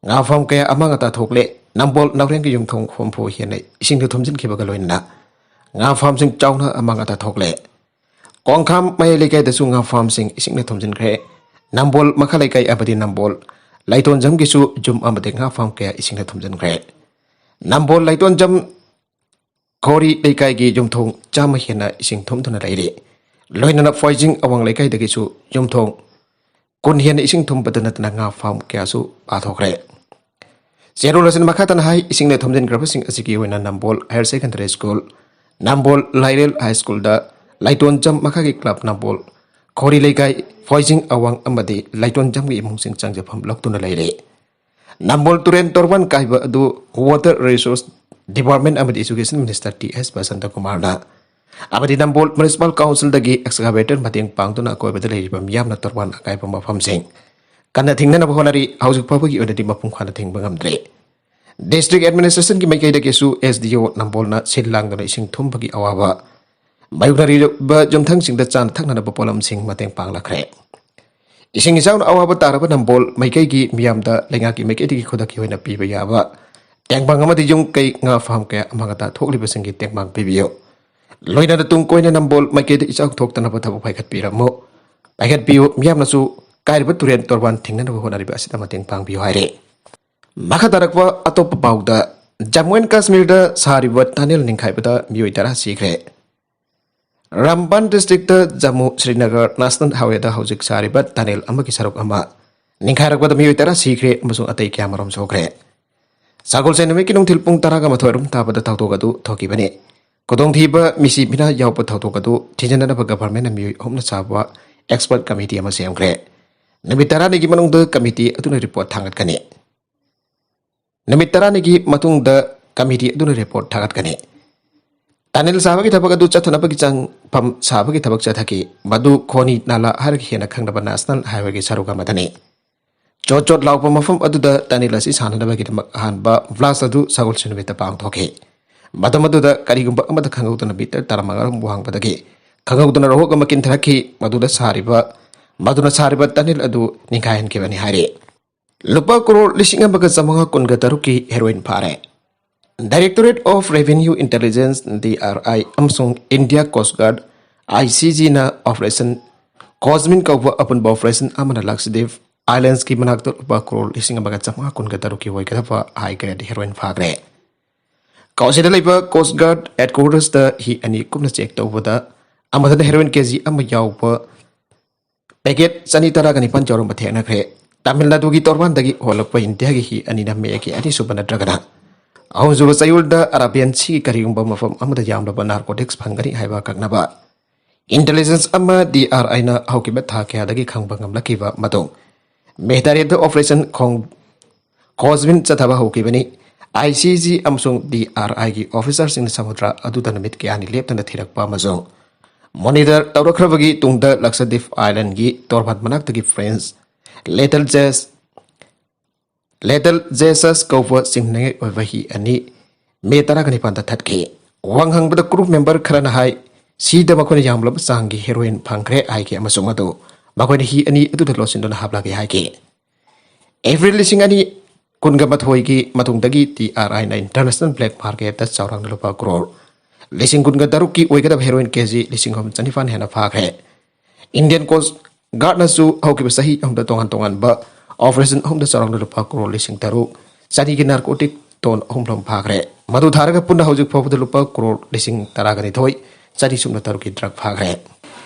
ꯉꯥ ꯐꯥꯝ ꯀꯌꯥ ꯑꯃꯥꯡ ꯑꯇꯥ ꯊꯣꯛꯂꯦ꯫ ꯅꯝꯕꯣꯜ ꯅꯥꯎꯔꯦꯝꯒꯤ ꯌꯨꯝꯊꯣꯡ ꯍꯨꯝꯐꯨ ꯍꯦꯟꯅ ꯏꯁꯤꯡꯗ ꯊꯨꯝꯖꯤꯟꯈꯤꯕꯒ ꯂꯣꯏꯅꯅ ꯉꯥ ꯐꯥꯝꯁꯤꯡ ꯆꯥꯎꯅ ꯑꯃꯥꯡ ꯑꯇꯥ ꯊꯣꯛꯂꯦ꯫ ꯀꯣꯡꯈꯥꯝ ꯃꯌꯥꯏ ꯂꯩꯀꯥꯏꯗꯁꯨ ꯉꯥ ꯐꯥꯝꯁꯤꯡ ꯏꯁꯤꯡꯅ ꯊꯨꯝꯖꯤꯟꯈ꯭ꯔꯦ꯫ ꯅꯝꯕꯣꯜ ꯃꯈꯥ ꯂꯩꯀꯥꯏ ꯑꯃꯗꯤ ꯅꯝꯕꯣꯜ ꯂꯥꯏꯇꯣꯟꯖꯝꯒꯤꯁꯨ ꯌꯨꯝ ꯑꯃꯗꯤ ꯉꯥ ꯐꯥꯝ ꯀꯌꯥ ꯏꯁꯤꯡꯅ ꯊꯨꯝꯖꯤꯟꯈ꯭ꯔꯦ꯫ ꯅꯝꯕꯣꯜ ꯂꯥꯏꯇꯣꯟꯖꯝ ꯈꯣꯔꯤ ꯂꯩꯀꯥꯏꯒꯤ ꯌꯨꯝꯊꯣꯡ ꯆꯥꯝꯃ ꯍꯦꯟꯅ ꯏꯁꯤꯡ ꯊꯨꯝꯗꯨꯅ ꯂꯩꯔꯤ꯫ ꯂꯣꯏꯅꯅ ꯐꯣꯏꯖꯤꯡ ꯑꯋꯥꯡ ꯂꯩꯀꯥꯏꯗꯒꯤꯁꯨ ꯌꯨꯝꯊꯣꯡ ꯀꯨꯟ ꯍꯦꯟꯅ ꯏꯁꯤꯡ ꯊꯨꯝꯕꯗ ꯅꯠꯇꯅ ꯉꯥ ꯐꯥꯝ ꯀꯌꯥꯁꯨ ꯄꯥꯊꯣꯛꯈ꯭ꯔꯦ꯫ ꯆꯦꯔꯣꯜ ꯑꯁꯤꯅ ꯃꯈꯥ ꯇꯥꯅ ꯍꯥꯏ, ꯏꯁꯤꯡꯅ ꯊꯨꯝꯖꯤꯟꯈ꯭ꯔꯕꯁꯤꯡ ꯑꯁꯤꯒꯤ ꯑꯣꯏꯅ ꯅꯝꯕꯣꯜ ꯍꯥꯌꯔ ꯁꯦꯀꯦꯟꯗꯔꯤ ꯁ꯭ꯀꯨꯜ, ꯅꯝꯕꯣꯜ ꯂꯥꯏꯔꯦꯜ ꯍꯥꯏ ꯁ꯭ꯀꯨꯜꯗ, ꯂꯥꯏꯇꯣꯟꯖꯝ ꯃꯈꯥꯒꯤ ꯀ꯭ꯂꯕ ꯅꯝꯕꯣꯜ, ꯈꯣꯔꯤ ꯂꯩꯀꯥꯏ, ꯐꯣꯏꯖꯤꯡ ꯑꯋꯥꯡ ꯑꯃꯗꯤ ꯂꯥꯏꯇꯣꯟꯖꯝꯒꯤ ꯏꯃꯨꯡꯁꯤꯡ ꯆꯪꯖꯐꯝ ꯂꯧꯗꯨꯅ ꯂꯩꯔꯦ꯫ ꯅꯝꯕꯣꯜ ꯇꯨꯔꯦꯜ ꯇꯣꯔꯕꯥꯟ ꯀꯥꯏꯕ ꯑꯗꯨ ꯋꯥꯇꯔ ꯔꯤꯁꯣꯔꯁ ꯗꯤꯄꯥꯔꯠꯃꯦꯟ ꯑꯃꯗꯤ ꯏꯖꯨꯀꯦꯁꯟ ꯃꯤꯅꯤꯁꯇꯔ ꯇꯤ ꯑꯦꯁ ꯕꯁꯟꯇ ꯀꯨꯃꯥꯔꯅ ꯑꯃꯗꯤ ꯅꯝꯕꯣꯜ ꯃ꯭ꯌꯨꯅꯤꯁꯤꯄꯥꯜ ꯀꯥꯎꯟꯁꯤꯜꯗꯒꯤ ꯑꯦꯛꯁꯀꯥꯚꯦꯇꯔ ꯃꯇꯦꯡ ꯄꯥꯡꯗꯨꯅ ꯑꯀꯣꯏꯕꯗ ꯂꯩꯔꯤꯕ ꯃꯤꯌꯥꯝꯅ ꯇꯣꯔꯕꯥꯟ ꯑꯀꯥꯏꯕ ꯃꯐꯝꯁꯤꯡ ꯀꯟꯅ ꯊꯤꯡꯅꯅꯕ ꯍꯣꯠꯅꯔꯤ꯫ ꯍꯧꯖꯤꯛ ꯐꯥꯎꯕꯒꯤ ꯑꯣꯏꯅꯗꯤ ꯃꯄꯨꯡ ꯐꯥꯅ ꯊꯤꯡꯕ ꯉꯝꯗ꯭ꯔꯤ꯫ ꯗꯤꯁꯇ꯭ꯔꯤꯛ ꯑꯦꯗꯃꯤꯅꯤꯁꯇ꯭ꯔꯦꯁꯟꯒꯤ ꯃꯥꯏꯀꯩꯗꯒꯤꯁꯨ ꯑꯦꯁ ꯗꯤ ꯑꯣ ꯅꯝꯕꯣꯜꯅ ꯁꯤꯜ ꯂꯥꯡꯗꯨꯅ ꯏꯁꯤꯡ ꯊꯨꯝꯕꯒꯤ ꯑꯋꯥꯕ ꯃꯥꯌꯣꯛꯅꯔꯤꯕ ꯌꯨꯝꯊꯪꯁꯤꯡꯗ ꯆꯥꯅ ꯊꯛꯅꯅꯕ ꯄꯣꯠꯂꯝꯁꯤꯡ ꯃꯇꯦꯡ ꯄꯥꯡꯂꯛꯈ꯭ꯔꯦ꯫ ꯏꯁꯤꯡ ꯏꯆꯥꯎꯅ ꯑꯋꯥꯕ ꯇꯥꯔꯕ ꯅꯝꯕꯣꯜ ꯃꯥꯏꯀꯩꯒꯤ ꯃꯤꯌꯥꯝꯗ ꯂꯩꯉꯥꯛꯀꯤ ꯃꯥꯏꯀꯩꯗꯒꯤ ꯈꯨꯗꯛꯀꯤ ꯑꯣꯏꯅ ꯄꯤꯕ ꯌꯥꯕ ꯇꯦꯡꯕꯥꯡ ꯑꯃꯗꯤ ꯌꯨꯝ ꯀꯩ, ꯉꯥ ꯐꯥꯝ ꯀꯌꯥ ꯑꯃꯥꯡ ꯑꯇꯥ ꯊꯣꯛꯂꯤꯕꯁꯤꯡꯒꯤ ꯇꯦꯡꯕꯥꯡ ꯄꯤꯕꯤꯌꯨ꯫ ꯂꯣꯏꯅꯅ ꯇꯨꯡ ꯀꯣꯏꯅ ꯅꯝꯕꯣꯜ ꯃꯥꯏꯀꯩꯗ ꯏꯆꯥꯎ ꯊꯣꯛꯇꯅꯕ ꯊꯕꯛ ꯄꯥꯏꯈꯠꯄꯤꯔꯝꯃꯨ, ꯄꯥꯏꯈꯠꯄꯤꯌꯨ꯫ ꯃꯤꯌꯥꯝꯅꯁꯨ ꯀꯥꯏꯔꯤꯕ ꯇꯨꯔꯦꯟ ꯇꯣꯔꯕꯥꯟ ꯊꯤꯡꯅꯅꯕ ꯍꯣꯠꯅꯔꯤꯕ ꯑꯁꯤꯗ ꯃꯇꯦꯡ ꯄꯥꯡꯕꯤꯌꯨ ꯍꯥꯏꯔꯦ꯫ ꯃꯈꯥ ꯇꯥꯔꯛꯄ ꯑꯇꯣꯞꯄ ꯄꯥꯎꯗ, ꯖꯝꯃꯨ ꯑꯦꯟ ꯀꯥꯁꯃꯤꯔꯗ ꯁꯥꯔꯤꯕ ꯇꯅꯦꯜ ꯅꯤꯡꯈꯥꯏꯕꯗ ꯃꯤꯑꯣꯏ ꯇꯔꯥ ꯁꯤꯈ꯭ꯔꯦ꯫ ꯔꯝꯕꯥꯟ ꯗꯤꯁꯇ꯭ꯔꯤꯛꯇ ꯖꯝꯃꯨ ꯁ꯭ꯔꯤꯅꯒꯔ ꯅꯦꯁꯅꯦꯜ ꯍꯥꯏꯋꯦꯗ ꯍꯧꯖꯤꯛ ꯁꯥꯔꯤꯕ ꯇꯅꯦꯜ ꯑꯃꯒꯤ ꯁꯔꯨꯛ ꯑꯃ ꯅꯤꯡꯈꯥꯏꯔꯛꯄꯗ ꯃꯤꯑꯣꯏ ꯇꯔꯥ ꯁꯤꯈ꯭ꯔꯦ ꯑꯃꯁꯨꯡ ꯑꯇꯩ ꯀꯌꯥꯃꯔꯨꯝ ꯁꯣꯛꯈ꯭ꯔꯦ꯫ ꯁꯒꯣꯜꯁꯦꯟ ꯅꯨꯃꯤꯠꯀꯤ ꯅꯨꯡꯊꯤꯜ ꯄꯨꯡ ꯇꯔꯥꯒ ꯃꯥꯊꯣꯏ ꯑꯗꯨꯝ ꯇꯥꯕꯗ ꯊꯧꯗꯣꯛ ꯑꯗꯨ ꯊꯣꯛꯈꯤꯕꯅꯤ꯫ ꯈꯨꯗꯣꯡꯊꯤꯕ ꯃꯤꯁꯤ ꯃꯤꯅꯥ ꯌꯥꯎꯕ ꯊꯧꯗꯣꯛ ꯑꯗꯨ ꯊꯤꯖꯤꯟꯅꯅꯕ ꯒꯚꯔꯟꯃꯦꯟꯠꯅ ꯃꯤꯑꯣꯏ ꯑꯍꯨꯝꯅ ꯁꯥꯕ ꯑꯦꯛꯁꯄꯔꯠ ꯀꯃꯤꯇꯤ ꯑꯃ ꯁꯦꯝꯈ꯭ꯔꯦ꯫ ꯅꯨꯃꯤꯠ ꯇꯔꯥꯅꯤꯒꯤ ꯃꯅꯨꯡꯗ ꯀꯃꯤꯇꯤ ꯑꯗꯨꯅ ꯔꯤꯄꯣꯔꯠ ꯊꯥꯡꯒꯠꯀꯅꯤ꯫ ꯅꯨꯃꯤꯠ ꯇꯔꯥꯅꯤꯒꯤ ꯃꯇꯨꯡꯗ ꯀꯃꯤꯇꯤ ꯑꯗꯨꯅ ꯔꯤꯄꯣꯔꯠ ꯊꯥꯒꯠꯀꯅꯤ꯫ ꯇꯅꯦꯜ ꯁꯥꯕꯒꯤ ꯊꯕꯛ ꯑꯗꯨ ꯆꯠꯊꯅꯕꯒꯤ ꯆꯪꯐꯝ ꯁꯥꯕꯒꯤ ꯊꯕꯛ ꯆꯠꯊꯈꯤ꯫ ꯃꯗꯨ ꯈꯣꯅꯤ ꯅꯥꯂꯥ ꯍꯥꯏꯔꯒ ꯍꯦꯟꯅ ꯈꯪꯅꯕ ꯅꯦꯁꯅꯦꯜ ꯍꯥꯏꯋꯦꯒꯤ ꯁꯔꯨꯛ ꯑꯃꯗꯅꯤ꯫ ꯆꯣꯠ ꯆꯣꯠ ꯂꯥꯎꯕ ꯃꯐꯝ ꯑꯗꯨꯗ ꯇꯅꯦꯜ ꯑꯁꯤ ꯁꯥꯟꯅꯅꯕꯒꯤꯗꯃꯛ ꯑꯍꯥꯟꯕ ꯕ꯭ꯂꯥꯁ ꯑꯗꯨ ꯁꯒꯣꯜꯁꯦꯟ ꯅꯨꯃꯤꯠꯇ ꯄꯥꯡꯊꯣꯛꯈꯤ꯫ ꯃꯇꯝ ꯑꯗꯨꯗ ꯀꯔꯤꯒꯨꯝꯕ ꯑꯃꯗ ꯈꯪꯍꯧꯗꯅ ꯃꯤꯇꯔ ꯇꯔꯥꯃꯉꯥ ꯔꯣꯝ ꯋꯥꯡꯕꯗꯒꯤ ꯈꯪꯍꯧꯗꯅ ꯔꯣꯍꯣꯛ ꯑꯃ ꯀꯤꯟꯊꯔꯛꯈꯤ꯫ ꯃꯗꯨꯗ ꯁꯥꯔꯤꯕ, ꯃꯗꯨꯅ ꯁꯥꯔꯤꯕ ꯇꯅꯦꯜ ꯑꯗꯨ ꯅꯤꯡꯈꯥꯏꯍꯟꯈꯤꯕꯅꯤ ꯍꯥꯏꯔꯤ꯫ ꯂꯨꯄꯥ ꯀ꯭ꯔꯣꯔ ꯂꯤꯁꯤꯡ ꯑꯃꯒ ꯆꯥꯃꯉꯥ ꯀꯨꯟꯒ ꯇꯔꯨꯛꯀꯤ ꯍꯦꯔꯣꯏꯟ ꯐꯥꯔꯦ꯫ Directorate of Revenue Intelligence, D R I, ꯑꯃꯁꯨꯡ India Coast Guard, I C ꯖꯤꯅ Operation Cosmin ꯀꯧꯕ ꯑꯄꯨꯟꯕ operation ꯑꯃꯅ ꯂꯛꯁꯗꯤꯞ ꯑꯥꯏꯂꯦꯟꯁꯀꯤ ꯃꯅꯥꯛꯇ ꯂꯨꯄꯥ ꯀ꯭ꯔꯣꯔ ꯂꯤꯁꯤꯡ ꯑꯃꯒ ꯆꯥꯃꯉꯥ ꯀꯨꯟꯒ ꯇꯔꯨꯛꯀꯤ ꯑꯣꯏꯒꯗꯕ high grade heroin ꯐꯥꯈ꯭ꯔꯦ꯫ ꯀꯥꯎꯁꯤꯗ ꯂꯩꯕ Coast Guard headquartersꯇ ꯍꯤ ꯑꯅꯤ ꯀꯨꯞꯅ check ꯇꯧꯕꯗ ꯑꯃꯗꯅ heroin ꯀꯦ ꯖꯤ ꯑꯃ ꯌꯥꯎꯕ packet ꯆꯅꯤ ꯇꯔꯥꯒ ꯅꯤꯄꯥꯟ ꯌꯥꯎꯔꯝꯕ ꯊꯦꯡꯅꯈ꯭ꯔꯦ꯫ ꯇꯥꯃꯤꯜ ꯅꯥꯗꯨꯒꯤ ꯇꯣꯔꯕꯥꯟꯗꯒꯤ ꯍꯣꯜꯂꯛꯄ ꯏꯟꯗꯤꯌꯥꯒꯤ ꯍꯤ ꯑꯅꯤꯅ ꯃꯌꯦꯛꯀꯤ ꯑꯅꯤꯁꯨꯕ ꯅꯠꯇ꯭ꯔꯒꯅ ꯑꯍꯨꯝꯁꯨꯕ ꯆꯌꯣꯜꯗ ꯑꯔꯥꯕꯤꯌꯟ ꯁꯤꯒꯤ ꯀꯔꯤꯒꯨꯝꯕ ꯃꯐꯝ ꯑꯃꯗ ꯌꯥꯝꯂꯕ narcotics ꯐꯪꯒꯅꯤ ꯍꯥꯏꯕ ꯑꯀꯛꯅꯕ intelligence ꯑꯃ ꯗꯤ ꯑꯥꯔ ꯑꯥꯏꯅ ꯍꯧꯈꯤꯕ ꯊꯥ ꯀꯌꯥꯗꯒꯤ ꯈꯪꯕ ꯉꯝꯂꯛꯈꯤꯕ ꯃꯇꯨꯡ ꯃꯦꯍꯗꯥꯔꯦꯗ operation ꯈꯣꯡ-, ꯈꯣꯖꯕꯤꯟ ꯆꯠꯊꯕ ꯍꯧꯈꯤꯕꯅꯤ꯫ ꯑꯥꯏ ꯁꯤ ꯖꯤ ꯑꯃꯁꯨꯡ ꯗꯤ ꯑꯥꯔ ꯑꯥꯏꯒꯤ ꯑꯣꯐꯤꯁꯥꯔꯁꯤꯡꯅ ꯁꯃꯨꯗ꯭ꯔ ꯑꯗꯨꯗ ꯅꯨꯃꯤꯠ ꯀꯌꯥꯅꯤ ꯂꯦꯞꯇꯅ ꯊꯤꯔꯛꯄ ꯑꯃꯁꯨꯡ ꯃꯣꯅꯤꯇꯔ ꯇꯧꯔꯛꯈ꯭ꯔꯕꯒꯤ ꯇꯨꯡꯗ ꯂꯛꯁꯗꯤꯞ ꯑꯥꯏꯂꯦꯟꯒꯤ ꯇꯣꯔꯕꯥꯟ ꯃꯅꯥꯛꯇꯒꯤ ꯐ꯭ꯔꯦꯟꯁ ꯂꯦꯇꯜ ꯖꯦꯁ, ꯂꯦꯇꯜ ꯖꯦꯁꯁ ꯀꯧꯕ ꯆꯤꯡꯅꯉꯥꯏ ꯑꯣꯏꯕ ꯍꯤ ꯑꯅꯤ ꯃꯦ ꯇꯔꯥꯒ ꯅꯤꯄꯥꯟꯗ ꯊꯠꯈꯤ꯫ ꯋꯥ ꯍꯪꯕꯗ ꯀ꯭ꯔꯨ ꯃꯦꯝꯕꯔ ꯈꯔꯅ ꯍꯥꯏ, ꯁꯤꯗ ꯃꯈꯣꯏꯅ ꯌꯥꯝꯂꯕ ꯆꯥꯡꯒꯤ ꯍꯦꯔꯣꯏꯟ ꯐꯪꯈ꯭ꯔꯦ ꯍꯥꯏꯈꯤ ꯑꯃꯁꯨꯡ ꯃꯗꯨ ꯃꯈꯣꯏꯅ ꯍꯤ ꯑꯅꯤ ꯑꯗꯨꯗ ꯂꯣꯠꯁꯤꯟꯗꯨꯅ ꯍꯥꯞꯂꯒꯦ ꯍꯥꯏꯈꯤ꯫ ꯑꯦꯄ꯭ꯔꯤꯜ ꯂꯤꯁꯤꯡ ꯑꯅꯤ ꯀꯨꯟꯒ ꯃꯥꯊꯣꯏꯒꯤ ꯃꯇꯨꯡꯗꯒꯤ ꯗꯤ ꯑꯥꯔ ꯑꯥꯏꯅ ꯏꯟꯇꯔꯅꯦꯁꯅꯦꯜ ꯕ꯭ꯂꯦꯛ ꯃꯥꯔꯀꯦꯠꯇ ꯆꯥꯎꯔꯥꯛꯅ ꯂꯨꯄꯥ ꯀ꯭ꯔꯣꯔ ꯂꯤꯁꯤꯡ ꯀꯨꯟꯒ ꯇꯔꯨꯛꯀꯤ ꯑꯣꯏꯒꯗꯕ ꯍꯦꯔꯣꯏꯟ ꯀꯦ ꯖꯤ ꯂꯤꯁꯤꯡ ꯑꯍꯨꯝ ꯆꯅꯤꯄꯥꯟ ꯍꯦꯟꯅ ꯐꯥꯈ꯭ꯔꯦ꯫ ꯏꯟꯗꯤꯌꯟ ꯀꯣꯁ ꯒꯥꯔꯗꯅꯁꯨ ꯍꯧꯈꯤꯕ ꯆꯍꯤ ꯑꯍꯨꯝꯗ ꯇꯣꯉꯥꯟ ꯇꯣꯉꯥꯟꯕ ꯑꯣꯄꯔꯦꯁꯟ ꯑꯍꯨꯝꯗ ꯆꯥꯎꯔꯥꯛꯅ ꯂꯨꯄꯥ ꯀ꯭ꯔꯣꯔ ꯂꯤꯁꯤꯡ ꯇꯔꯨꯛ ꯆꯅꯤꯒꯤ ꯅꯥꯔꯀꯣꯇꯤꯛ ꯇꯣꯟ ꯑꯍꯨꯝ ꯂꯣꯝ ꯐꯥꯈ꯭ꯔꯦ꯫ ꯃꯗꯨ ꯊꯥꯔꯒ ꯄꯨꯟꯅ ꯍꯧꯖꯤꯛ ꯐꯥꯎꯕꯗ ꯂꯨꯄꯥ ꯀ꯭ꯔꯣꯔ ꯂꯤꯁꯤꯡ ꯇꯔꯥꯒ ꯅꯤꯊꯣꯏ ꯆꯅꯤ ꯁꯨꯞꯅ ꯇꯔꯨꯛꯀꯤ ꯗ꯭ꯔꯒ ꯐꯥꯈ꯭ꯔꯦ꯫